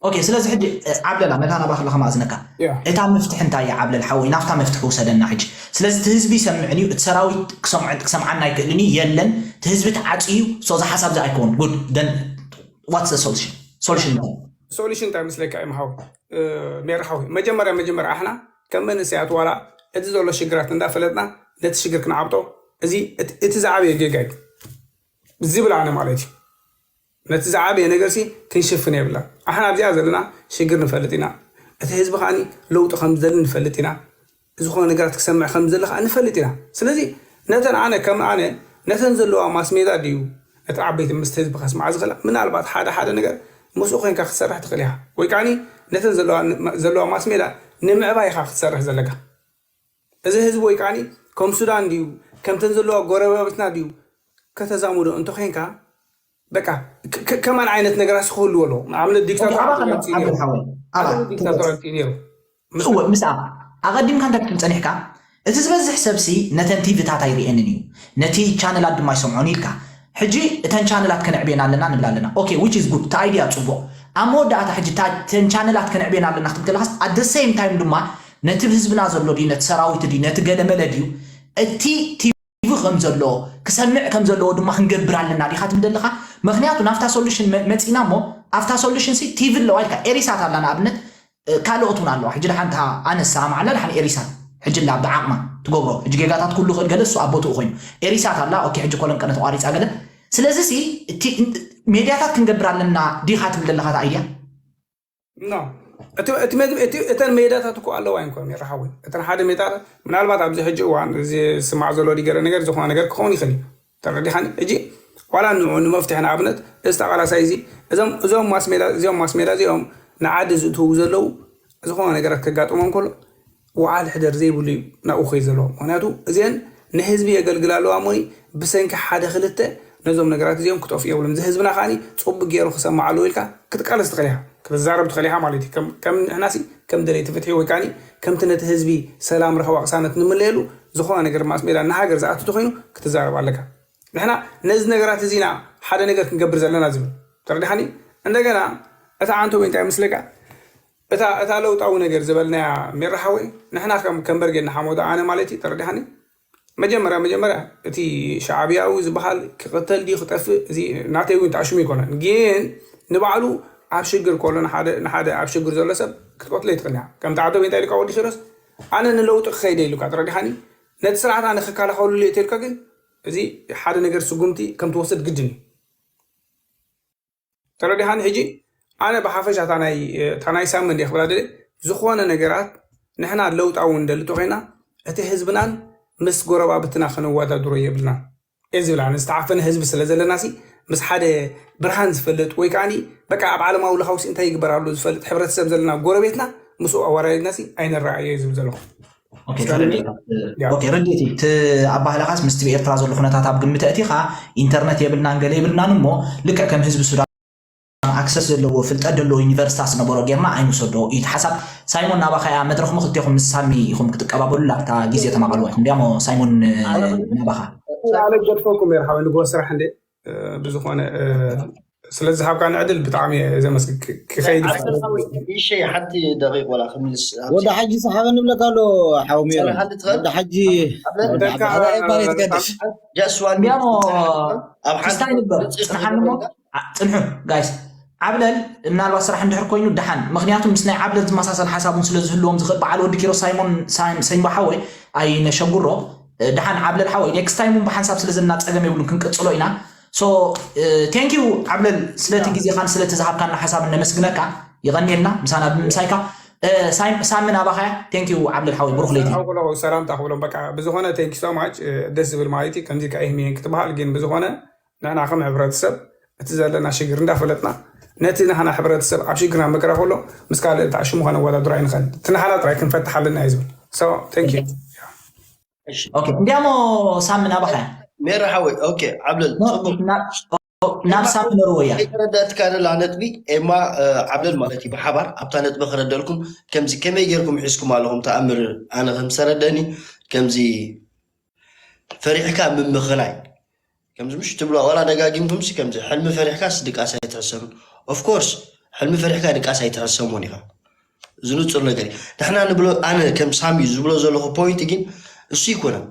ኦኬ፣ ስለዚ ሕጂ እ፣ ዓብለላ ነታ ናባኻ ለኸ ማእዝነካ ያ እታ መፍትሒ እንታይ እያ? ዓብለል ሓወይ፣ ናብታ መፍትሒ ውሰደና ሕጂ። ስለዚ እቲ ህዝቢ ይሰምዕን እዩ፣ እቲ ሰራዊት ክሰምዖ- ክሰምዓና ኣይክእልን እዩ፣ የለን፣ እቲ ህዝቢ ተዓፅዩ። ሶ እዚ ሓሳብ እዚ ኣይከውን ጉድ ደን ዋትስ ሶሉሽን ሶሉሽን እንታይ? ሶሉሽን እንታይ ምስለካ እዩ ምሃው ሜራ ሓዊ። መጀመርያ መጀመርያ ኣሕና ከም መንእሰያት ዋላ እቲ ዘሎ ሽግራት እንዳፈለጥና ነቲ ሽግር ክንዓብጦ፣ እዚ እቲ እቲ ዝዓበየ ጌጋ እዩ ዝብል ኣነ ማለት እዩ። ነቲ ዝዓበየ ነገር ሲ ክንሽፍን የብልና። ኣሕና ኣብዚኣ ዘለና ሽግር ንፈልጥ ኢና። እቲ ህዝቢ ከዓኒ ለውጢ ከም ዝደሊ ንፈልጥ ኢና። ዝኾነ ነገራት ክሰምዕ ከም ዝደሊ ከዓ ንፈልጥ ኢና። ስለዚ ነተን ኣነ ከም ኣነ ነተን ዘለዋ ማስሜዳ ድዩ ነቲ ዓበይቲ ምስቲ ህዝቢ ከስምዓ ዝኽእላ? ምናልባት ሓደ ሓደ ነገር ምስኡ ኮይንካ ክትሰርሕ ትኽእል ኢኻ። ወይ ከዓኒ ነተን ዘለዋ ዘለዋ ማስሜዳ ንምዕባይ ኢኻ ክትሰርሕ ዘለካ። እዚ ህዝቢ ወይ ከዓኒ ከም ሱዳን ድዩ ከምተን ዘለዋ ጎረባብትና ድዩ ከተዛምዶ እንተኮይንካ በቃ ከማን ዓይነት ነገራት ክህልዎ ኣለዎ። ንኣብነት ዲክታቶር ኣባ ከሎ ዓብዱል ሓወይ ኣባ ዲክታቶር ኣምፅኡ ነይሩ። እወ ምስኣ ኣቐዲምካ እንታይ ክትብል ጸኒሕካ? እቲ ዝበዝሕ ሰብሲ ነተን ቲቪታት ኣይርእየንን እዩ፣ ነቲ ቻነላት ድማ ኣይሰምዖን ኢልካ። ሕጂ እተን ቻነላት ከነዕብየን ኣለና ንብል ኣለና። ኦኬ which is good፣ እቲ ኣይድያ ጽቡቕ። ኣብ መወዳእታ ሕጂ እተን ቻነላት ከነዕብየን ኣለና ክትብል ከለኻስ at the same time ድማ ነቲ ህዝብና ዘሎ ድዩ ነቲ ሰራዊት ድዩ ነቲ ገለመለ ድዩ እቲ ቲቪ ከም ዘሎ ክሰምዕ ከም ዘለዎ ድማ ክንገብር ኣለና ዲኻ ትብል ዘለኻ? ምክንያቱ ናብታ ሶሉሽን መ- መፂና እሞ ኣብታ ሶሉሽን ሲ ቲቪ ኣለዋ ኢልካ ኤሪሳት ኣላ ንኣብነት እ፣ ካልኦት እውን ኣለዋ። ሕጂ ደሓን እታ ኣነሳ ማዕላ ደሓን ኤሪሳት ሕጂ ላ ብዓቕማ ትገብሮ ሕጂ ጌጋታት ኩሉ ክእል ገለ እሱ ኣብ ቦትኡ ኮይኑ ኤሪሳት ኣላ ኦኬ ሕጂ ኮለን ቀነ ተቋሪፃ ገለ ስለዚ ሲ እቲ ሜድያታት ክንገብር ኣለና ዲኻ ትብል ዘለኻ ታ ኣይድያ ኖ እቲ እቲ መግቢ እቲ እተን ሜዳታት እኮ ኣለዋ እኮ ሜራ ሓወይ እተን ሓደ ሜዳ ምናልባት ኣብዚ ሕጂ እዋን እዚ ስማዕ ዘሎ ዲገረ ነገር ዝኾነ ነገር ክኸውን ይኽእል እዩ ተረዲኻኒ ሕጂ ዋላ ንዑ ንመፍትሒ ንኣብነት እዚ ተቓላሳይ እዚ እዞም እዞም ማስሜዳ እዚኦም ማስሜዳ እዚኦም ንዓዲ ዝእትዉ ዘለዉ ዝኾነ ነገራት ከጋጥሞም ከሎ ወዓል ሕደር ዘይብሉ እዩ ናብኡ ከይ ዘለዎ ምክንያቱ እዚአን ንህዝቢ የገልግላ ኣለዋ እሞኒ ብሰንኪ ሓደ ክልተ ነዞም ነገራት እዚኦም ክጠፍኡ የብሎም እዚ ህዝብና ከዓኒ ፅቡቅ ገይሩ ክሰማዕ ኣለዎ ኢልካ ክትቃለስ ትኽእል ኢኻ ክትዛረብ ትኽእል ኢኻ ማለት እዩ ከም ንሕናሲ ከም ደለይቲ ፍትሒ ወይ ከዓኒ ከምቲ ነቲ ህዝቢ ሰላም ረኸባ ቅሳነት ንምለየሉ ዝኾነ ነገር ማስ ሜዳ ንሃገር ዝኣቱ ተኮይኑ ክትዛረብ ኣለካ ንሕና ነዚ ነገራት እዚና ሓደ ነገር ክንገብር ዘለና ዝብል ተረዲሓኒ እንደገና እታ ዓንቶ እንታይ ምስለካ እታ እታ ለውጣዊ ነገር ዝበልናያ ሜራ ሓወይ ንሕና ከም ከም በርጌ ንሓመዶ ኣነ ማለት እዩ ተረዲሓኒ መጀመርያ መጀመርያ እቲ ሻዕብያዊ ዝበሃል ክቕተል ድዩ ክጠፍእ እዚ ናተይ እውን ተኣሽሙ ይኮነን ግን ንባዕሉ ኣብ ሽግር ከሎ ንሓደ ኣብ ሽግር ዘሎ ሰብ ክትቀትሎ ይትኽእል ከምቲ ዓዶ ቤንታ ኢልካ ወዲ ኪሮስ ኣነ ንለውጢ ክኸይደ ኢሉካ ተረዲሓኒ ነቲ ስርዓት ኣነ ክከላኸሉ ልእት ኢልካ ግን እዚ ሓደ ነገር ስጉምቲ ከም ትወስድ ግድን እዩ ተረዲኻኒ ሕጂ ኣነ ብሓፈሻ እታ ናይ ሳመን እየ ክብላ ደለ ዝኾነ ነገራት ንሕና ለውጣዊ እንደሊ ተኮይና እቲ ህዝብናን ምስ ጎረባብትና ከነወዳድሮ የብልናን እየ ዝብል ኣነ ዝተዓፈነ ህዝቢ ስለ ዘለናሲ ምስ ሓደ ብርሃን ዝፈልጥ ወይ ከዓኒ በቃ ኣብ ዓለማዊ ለኻውሲ እንታይ ይግበር ኣሎ ዝፈልጥ ሕብረተሰብ ዘለና ጎረቤትና ምስኡ ኣወራሪድናሲ ኣይነረኣዮ እየ ዝብል ዘለኹ ኦኬ፣ ተረዲኤካ። ያ። ኦኬ፣ ረዲት እቲ ኣባህላኻስ ምስቲ ብኤርትራ ዘሎ ኩነታት ኣብ ግምት ኣእቲኻ ኢንተርነት የብልናን ገለ የብልናን እሞ ልክዕ ከም ህዝቢ ሱዳን ኣክሰስ ዘለዎ ፍልጠት ዘለዎ ዩኒቨርሲታት ዝነበሮ ጌርና ኣይንውሰዶ እዩ እቲ ሓሳብ። ሳይሞን ናባኻ እያ መድረኽ፣ ክልቴኹም ምስ ሳሚ ኢኹም ክትቀባበሉላ፣ እታ ግዜ ተማቐልዋ ኢኹም። እንዲያሞ ሳይሞን ናባኻ። ኣነ ገድፈኩም እየ ሓወይ ንግሆ ስራሕ እንዴ ብዝኾነ ስለዚ ሃብካኒ ዕድል ብጣዕሚ እየ ዘመስግን። ክኸይድ ይሸ ሓንቲ ደቂቅ ወላ ክምልስ ወደ ሓጂ ሰሓበ ንብለካ ኣሎ ሓው ሜሮን። ሓንቲ ትኸል ወደ ሓጂ ኣብለን ወደ ሓጂ ኣባይ ትገድሽ። ጃስዋን እንዲያሞ ኣብ ክስታይ ንግበር ጽንሓኒ እሞ ዓ- ጽንሑ ጋይስ። ዓብለል ምናልባት ስራሕ እንድሕር ኮይኑ ደሓን፣ ምክንያቱ ምስ ናይ ዓብለል ዝመሳሰል ሓሳብ እውን ስለ ዝህልዎም ዝኽእል በዓል ወዲ ኪሮስ ሳይሞን ሳይም- ሰይምባ ሓወይ ኣይነሸጉሮ። ደሓን ዓብለል ሓወይ ኔክስት ታይም እውን ብሓንሳብ ስለ ዘለና ጸገም የብሉን፣ ክንቅጽሎ ኢና። So thank you ዓብለል ስለቲ ግዜኻን ስለቲ ዝሃብካና ሓሳብ እነመስግነካ። ይቐንየልና ምሳና ብምምሳይካ። እ፣ ሳይም- ሳሚ ናባኻያ። Thank you ዓብለል ሓወይ ብሩኽ ለይቲ። ኣውሎ ሰላምታ ክብሎም በቃ ብዝኾነ thank you so much ደስ ዝብል ማለት እዩ። ከምዚ ከ ኣይህምየን ክትበሃል ግን ብዝኾነ ንሕና ከም ሕብረተሰብ እቲ ዘለና ሽግር እንዳፈለጥና ነቲ ንሕና ሕብረተሰብ ኣብ ሽግርና መከራ ከሎ ምስ ካልእ ተዓሽሙ ከነወዳድሮ ኣይንኽእል። እቲ ንሕና ጥራይ ክንፈትሕ ኣለና እዩ ዝብል። So thank you። ኦኬ እንዲያሞ ሳሚ ናባኻያ። ሜራ ሓወይ ኦኬ ዓብለል ኖ፣ ጽቡቅ ናብ- ናብ ሳሚ ነርወያ። ከይተረዳእትካ ደላ ነጥቢ ኤማ እ፣ ዓብለል ማለት እዩ ብሓባር ኣብታ ነጥቢ ክረደልኩም ከምዚ ከመይ ጌርኩም ሒዝኩም ኣለኹም ተኣምር ኣነ ከም ዝተረደኒ ከምዚ ፈሪሕካ ምምኽናይ ከምዚ ምሽ ትብሎ ዋላ ደጋጊምኩም ሲ ከምዚ ሕልሚ ፈሪሕካ ሲ ድቃስ ኣይትሕሰብን ኦፍኮርስ ሕልሚ ፈሪሕካ ድቃስ ኣይትሕሰብን ኢኻ እዚ ንጹር ነገር እዩ ንሕና ንብሎ ኣነ ከም ሳሚ ዝብሎ ዘለኹ ፖይንት ግን እሱ ይኮነን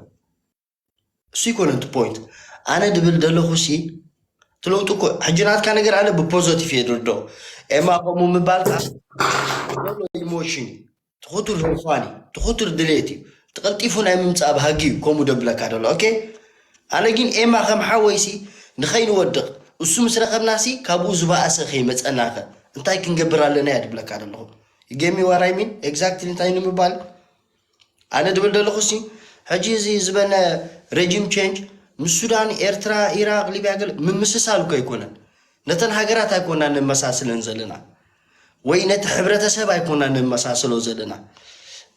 እሱ ይኮነን እቲ ፖይንት ኣነ ድብል ደለኹ ሲ ትለውጡ እኮ ሕጂ ናትካ ነገር ኣነ ብፖዘቲቭ እየ ድርዶ ኤማ ከምኡ ምባልካ ዘሎ ኢሞሽን እዩ ትኹቱር ህርፋን እዩ ትኹቱር ድሌት እዩ ትቐልጢፉ ናይ ምምፃእ ባህጊ እዩ ከምኡ ደብለካ ደሎ ኦኬ ኣነ ግን ኤማ ከም ሓወይሲ ንኸይንወድቕ እሱ ምስ ረኸብናሲ ካብኡ ዝበኣሰ ከይመፀናኸ እንታይ ክንገብር ኣለና እያ ድብለካ ደለኹ ገሚ ዋራይሚን ኤግዛክትሊ እንታይ ንምባል ኣነ ድብል ደለኹ ሲ ሕጂ እዚ ዝበነ ረጂም ቼንጅ ምስ ሱዳን ኤርትራ ኢራቅ ሊብያ ገለ ምምስሳል እኮ ኣይኮነን ነተን ሃገራት ኣይኮና ነመሳስለን ዘለና ወይ ነቲ ሕብረተሰብ ኣይኮና ነመሳስሎ ዘለና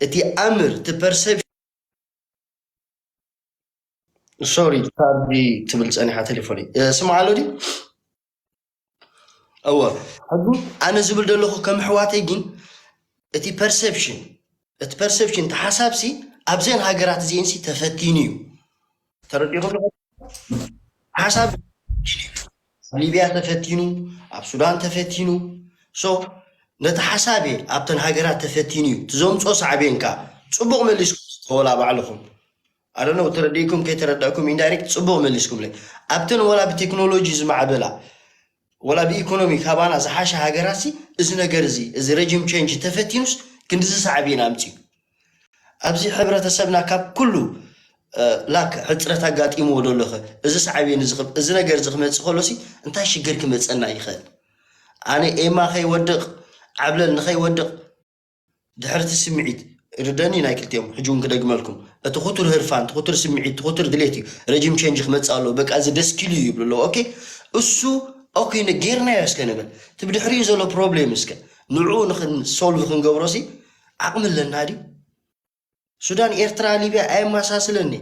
እቲ ኣምር እቲ ፐርሰፕሽን ሶሪ ቻርጅ ትብል ፀኒሓ ቴሌፎን ስምዓሎ ዲ እወ ሕጂ ኣነ ዝብል ዘለኹ ከም ኣሕዋተይ ግን እቲ ፐርሰፕሽን እቲ ፐርሰፕሽን እቲ ሓሳብ ሲ ኣብዘን ሃገራት እዚአን ሲ ተፈቲኑ እዩ ተረዲኹም ሓሳብ ኣብ ሊብያ ተፈቲኑ ኣብ ሱዳን ተፈቲኑ so ነቲ ሓሳብ ኣብተን ሃገራት ተፈቲኑ እዩ ትዘምፆ ሳዕቤን ከዓ ፅቡቅ መሊስኩም ተወላ ባዕልኹም ኣደነው ተረዲእኩም ከይተረዳእኩም ኢንዳይሬክት ፅቡቅ መሊስኩምለይ ኣብተን ወላ ብቴክኖሎጂ ዝማዕበላ ወላ ብኢኮኖሚ ካባና ዝሓሸ ሃገራት እዚ ነገር እዚ እዚ ረጂም ቼንጅ ተፈቲኑስ ክንድዚ ሳዕቤን ኣምፅዩ ኣብዚ ሕብረተሰብና ካብ ኩሉ ላክ ሕፅረት ኣጋጢምዎ ዶ ኣለኸ እዚ ሳዕቤን እዚ ነገር እዚ ክመፅእ ከሎሲ እንታይ ሽግር ክመፀና ይኽእል ኣነ ኤማ ከይወድቕ ዓብለል ንኸይወድቕ ድሕርቲ ስምዒት ርደኒ ናይ ክልቲኦም ሕጂ እውን ክደግመልኩም እቲ ክቱር ህርፋን እቲ ክቱር ስምዒት እቲ ክቱር ድሌት እዩ ረጂም ቼንጅ ክመፅእ ኣለዎ በቃ እዚ ደስኪሉ እዩ ይብሉ ኣለዎ ኦኬ እሱ ኦኬ ጌርናዮ እስከ ንበል እቲ ብድሕሪኡ ዘሎ ፕሮብሌም እስከ ንዕኡ ንክንሶልቭ ክንገብሮ ሲ ዓቕሚ ኣለና ድዩ ሱዳን ኤርትራ ሊብያ ኣየመሳስለኒ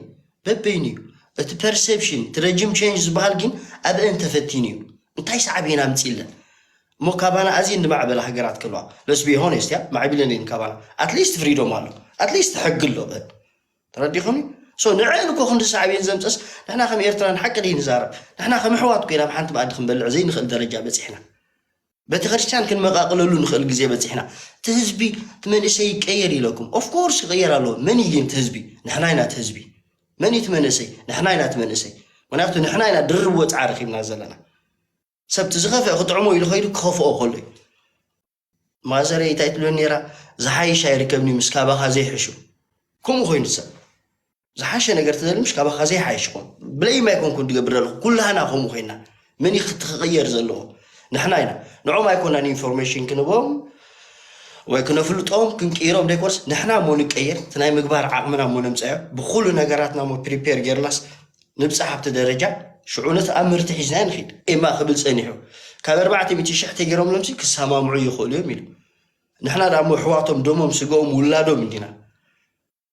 በበይኑ እዩ እቲ ፐርሰፕሽን እቲ ረጅም ቼንጅ ዝበሃል ግን ኣብአን ተፈቲኑ እዩ እንታይ ሳዕቤን ኣምፅለን እሞ ካባና ኣዝየን ዝማዕበላ ሃገራት ከለዋ let's be honest እያ ማዕቢለን እየን ካባና ኣትሊስት ፍሪዶም ኣሎ ኣትሊስት ሕጊ ኣሎ በል ተረዲኹም so ንዕን እኮ ክንዲ ሳዕቤን ዘምፀስ ንሕና ከም ኤርትራ ንሓቂ ደይ ንዛረብ ንሕና ከም ኣሕዋት ኮይና ኣብ ሓንቲ መኣዲ ክንበልዕ ዘይንኽእል ደረጃ በፂሕና ቤተክርስትያን ክንመቃቅለሉ ንኽእል ግዜ በፂሕና እቲ ህዝቢ እቲ መንእሰይ ይቀየር ኢለኩም ኦፍኮርስ ክቀየር ኣለዎ መን እዩ ግን እቲ ህዝቢ ንሕና ኢና እቲ ህዝቢ መን እዩ እቲ መንእሰይ ንሕና ኢና እቲ መንእሰይ ምክንያቱ ንሕና ኢና ድርብ ወፅዓ ረኪብና ዘለና ሰብቲ ዝኸፍአ ክጥዕሞ ኢሉ ከይዱ ክኸፍኦ ከሎ እዩ ማዘረይ እንታይ ትብለኒ ነራ ዝሓይሽ ኣይርከብኒ ምስ ካባኻ ዘይሕሹ ከምኡ ኮይኑ ሰብ ዝሓሸ ነገር ትደሊ ምሽ ካባኻ ዘይሓይሽ ኾን ብለይም ኣይኮንኩን ትገብር ዘለኹ ኩላህና ከምኡ ኮይና መን እዩ ክቅየር ዘለዎ ንሕና ኢና ንዖም ኣይኮናን ኢንፎርሜሽን ክንቦም ወይ ክነፍልጦም ክንቅይሮም ደይኮርስ ንሕና እሞ ንቀየር እቲ ናይ ምግባር ዓቕምና እሞ ነምፀዮ ብኩሉ ነገራትና እሞ ፕሪፔር ጌርናስ ንብፃሕ ኣብቲ ደረጃ ሽዑ ነቲ ኣምርቲ ሒዝና ንኺድ ኤማ ክብል ፀኒሑ ካብ ኣርባዕተ ሚእቲ ሽሕ ተገይሮም ሎምሲ ክሰማምዑ ይኽእሉ እዮም ኢሉ ንሕና ዳ እሞ ኣሕዋቶም ደሞም ስጋኦም ውላዶም እንዲና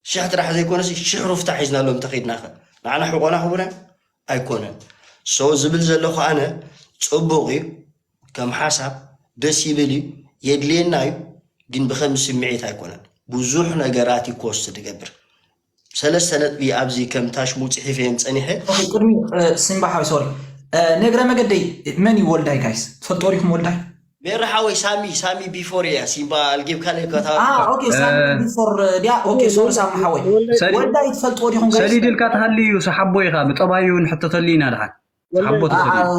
ሽሕ ጥራሕ ዘይኮነሲ ሽሕ ሩፍታ ሒዝናሎም ተኸይድናኸ ንዓና ሕቆና ክቡና ኣይኮነን so ዝብል ዘለኹ ኣነ ፅቡቕ እዩ ከም ሓሳብ ደስ ይብል እዩ፣ የድልየና እዩ፣ ግን ብኸም ስምዒት ኣይኮነን። ብዙሕ ነገራት እዩ ኮስት ዝገብር። ሰለስተ ነጥቢ ኣብዚ ከም ታሽሙ ጽሒፈ እየን ጸኒሐ። ቅድሚ ሲምባ ሓወይ ሶሪ፣ ነግረ መገደይ መን እዩ ወልዳይ? ጋይስ ትፈልጦ ዲኹም ወልዳይ? ሜራ ሓወይ ሳሚ ሳሚ ቢፎር እያ ሲምባ ኣልጊብካ ለይ ከታ ኦኬ ሳሚ ቢፎር ዲያ። ኦኬ ሶሪ ሳሚ ሓወይ ወልዳይ ትፈልጦ ዲኹም? ጋይስ ሰሊድ ኢልካ ትሃሊ እዩ ሰሓቦ ኢኻ ብጠባዩ ንሕተተሉ ኢና ድሓን ሰሓቦ ተሰሊድ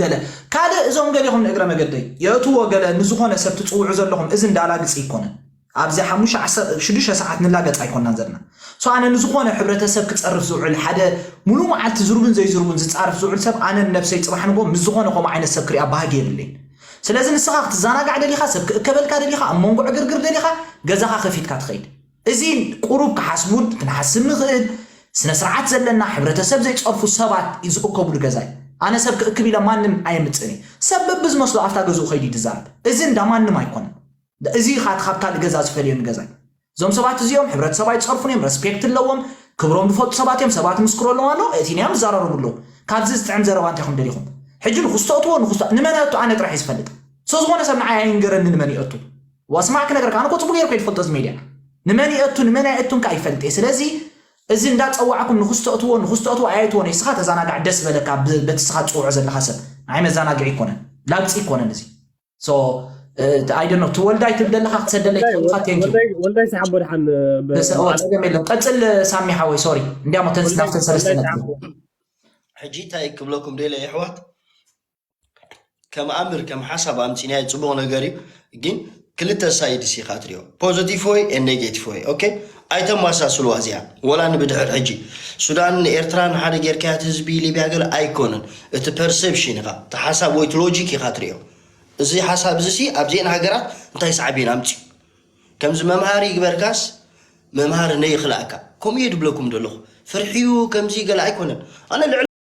ገለ ካልእ እዞም ገሊኹም ንእግረ መገደይ የእትዎ ገለ ንዝኾነ ሰብ ትፅውዑ ዘለኹም እዚ እንዳላግፂ ይኮነን። ኣብዚ ሓሙሽተ ዓሰርተ ሽዱሽተ ሰዓት ንላገፅ ኣይኮናን ዘለና። ሶ ኣነ ንዝኾነ ሕብረተሰብ ክፀርፍ ዝውዕል ሓደ ሙሉ መዓልቲ ዝሩብን ዘይዝሩብን ዝፃርፍ ዝውዕል ሰብ ኣነ ንነብሰይ ፅባሕ ንጎ ምስ ዝኾነ ከምኡ ዓይነት ሰብ ክሪኣ ባህጊ የብለይን። ስለዚ ንስኻ ክትዘናጋዕ ደሊኻ ሰብ ክእከበልካ ደሊኻ ኣብ መንጎ ዕግርግር ደሊኻ ገዛኻ ከፊትካ ትኸይድ። እዚ ቁሩብ ክሓስቡን ክንሓስብ ንኽእል ስነ ስርዓት ዘለና ሕብረተሰብ ዘይፀርፉ ሰባት ዝእከብሉ ገዛ እዩ። ኣነ ሰብ ክእክብ ኢለ ማንም ኣየምፅእን እዩ። ሰብ በብዝመስሎ ኣብታ ገዝኡ ከይዱ እዩ ዝዛረብ። እዚ እንዳ ማንም ኣይኮነን። እዚ ኢኻ እቲ ካብ ካልእ ገዛ ዝፈልየኒ ገዛ እዩ። እዞም ሰባት እዚኦም ሕብረተሰብ ኣይፀርፉን እዮም፣ ረስፔክት ኣለዎም፣ ክብሮም ዝፈልጡ ሰባት እዮም፣ ሰባት ምስክሩ ኣለዎም ኣሎ እቲ ንያም ዝዛረረቡ ኣለዉ። ካብዚ ዝጥዕም ዘረባ እንታይ ኢኹም ደሊኹም? ሕጂ ንኹስተእትዎ ንኹስተ ንመን እቱ ኣነ ጥራሕ እዩ ዝፈልጥ። ሰው ዝኾነ ሰብ ንዓይ ኣይንገረኒ ንመን ይእቱ ዋስማዕ ክነግረካ ኣነ እኮ ፅቡቅ ገይርኩ ይፈልጦ እዚ ሜድያ ንመን ይእቱ ንመን ኣይእቱን ከዓ ይፈልጥ እየ። ስለዚ እዚ እንዳፀዋዕኩም ንኹስተእትዎ ንኹስተእትዎ ኣየትዎ ንስኻ ተዛናጋዕ ደስ በለካ ብ- በቲ ስኻ ትፅውዖ ዘለካ ሰብ ንዓይ መዛናግዒ ይኮነን ላግፂ ይኮነን እዚ ኣይደኖ ትወልዳይ ትብል ዘለካ ክትሰደለይ ትፈልካ ቴንኪ ወልዳይ ወልዳይ ሰሓቦ ድሓን ብ- ጸገም የለን ቀፅል ሳሚ ሓወይ ሶሪ እንዲያሞ ተንስ ናብተን ሰለስተ ነጥቢ ሕጂ እንታይ ክብለኩም ደለ የሕዋት ከም ኣምር ከም ሓሳብ ኣምፂናዮ ፅቡቅ ነገር እዩ ግን ክልተ ሳይድስ ኢኻ ትሪኦ ፖዘቲቭ ወይ ኔጌቲቭ ወይ ኦኬ ኣይተመሳስልዋ እዚኣ ወላ ንብድሕር ሕጂ ሱዳን ንኤርትራ ንሓደ ጌርካያ እቲ ህዝቢ ሊብያ ገለ ኣይኮነን እቲ ፐርሰፕሽን ኢኻ እቲ ሓሳብ ወይ እቲ ሎጂክ ኢኻ ትሪኦ እዚ ሓሳብ እዚ ሲ ኣብዚአን ሃገራት እንታይ ሳዕቤን ኣምፅኡ ከምዚ መምሃሪ ይግበርካስ መምሃሪ ነይኽልኣካ ከምኡ እየ ድብለኩም ዘለኹ ፍርሕዩ ከምዚ ገለ ኣይኮነን ኣነ ልዕሊ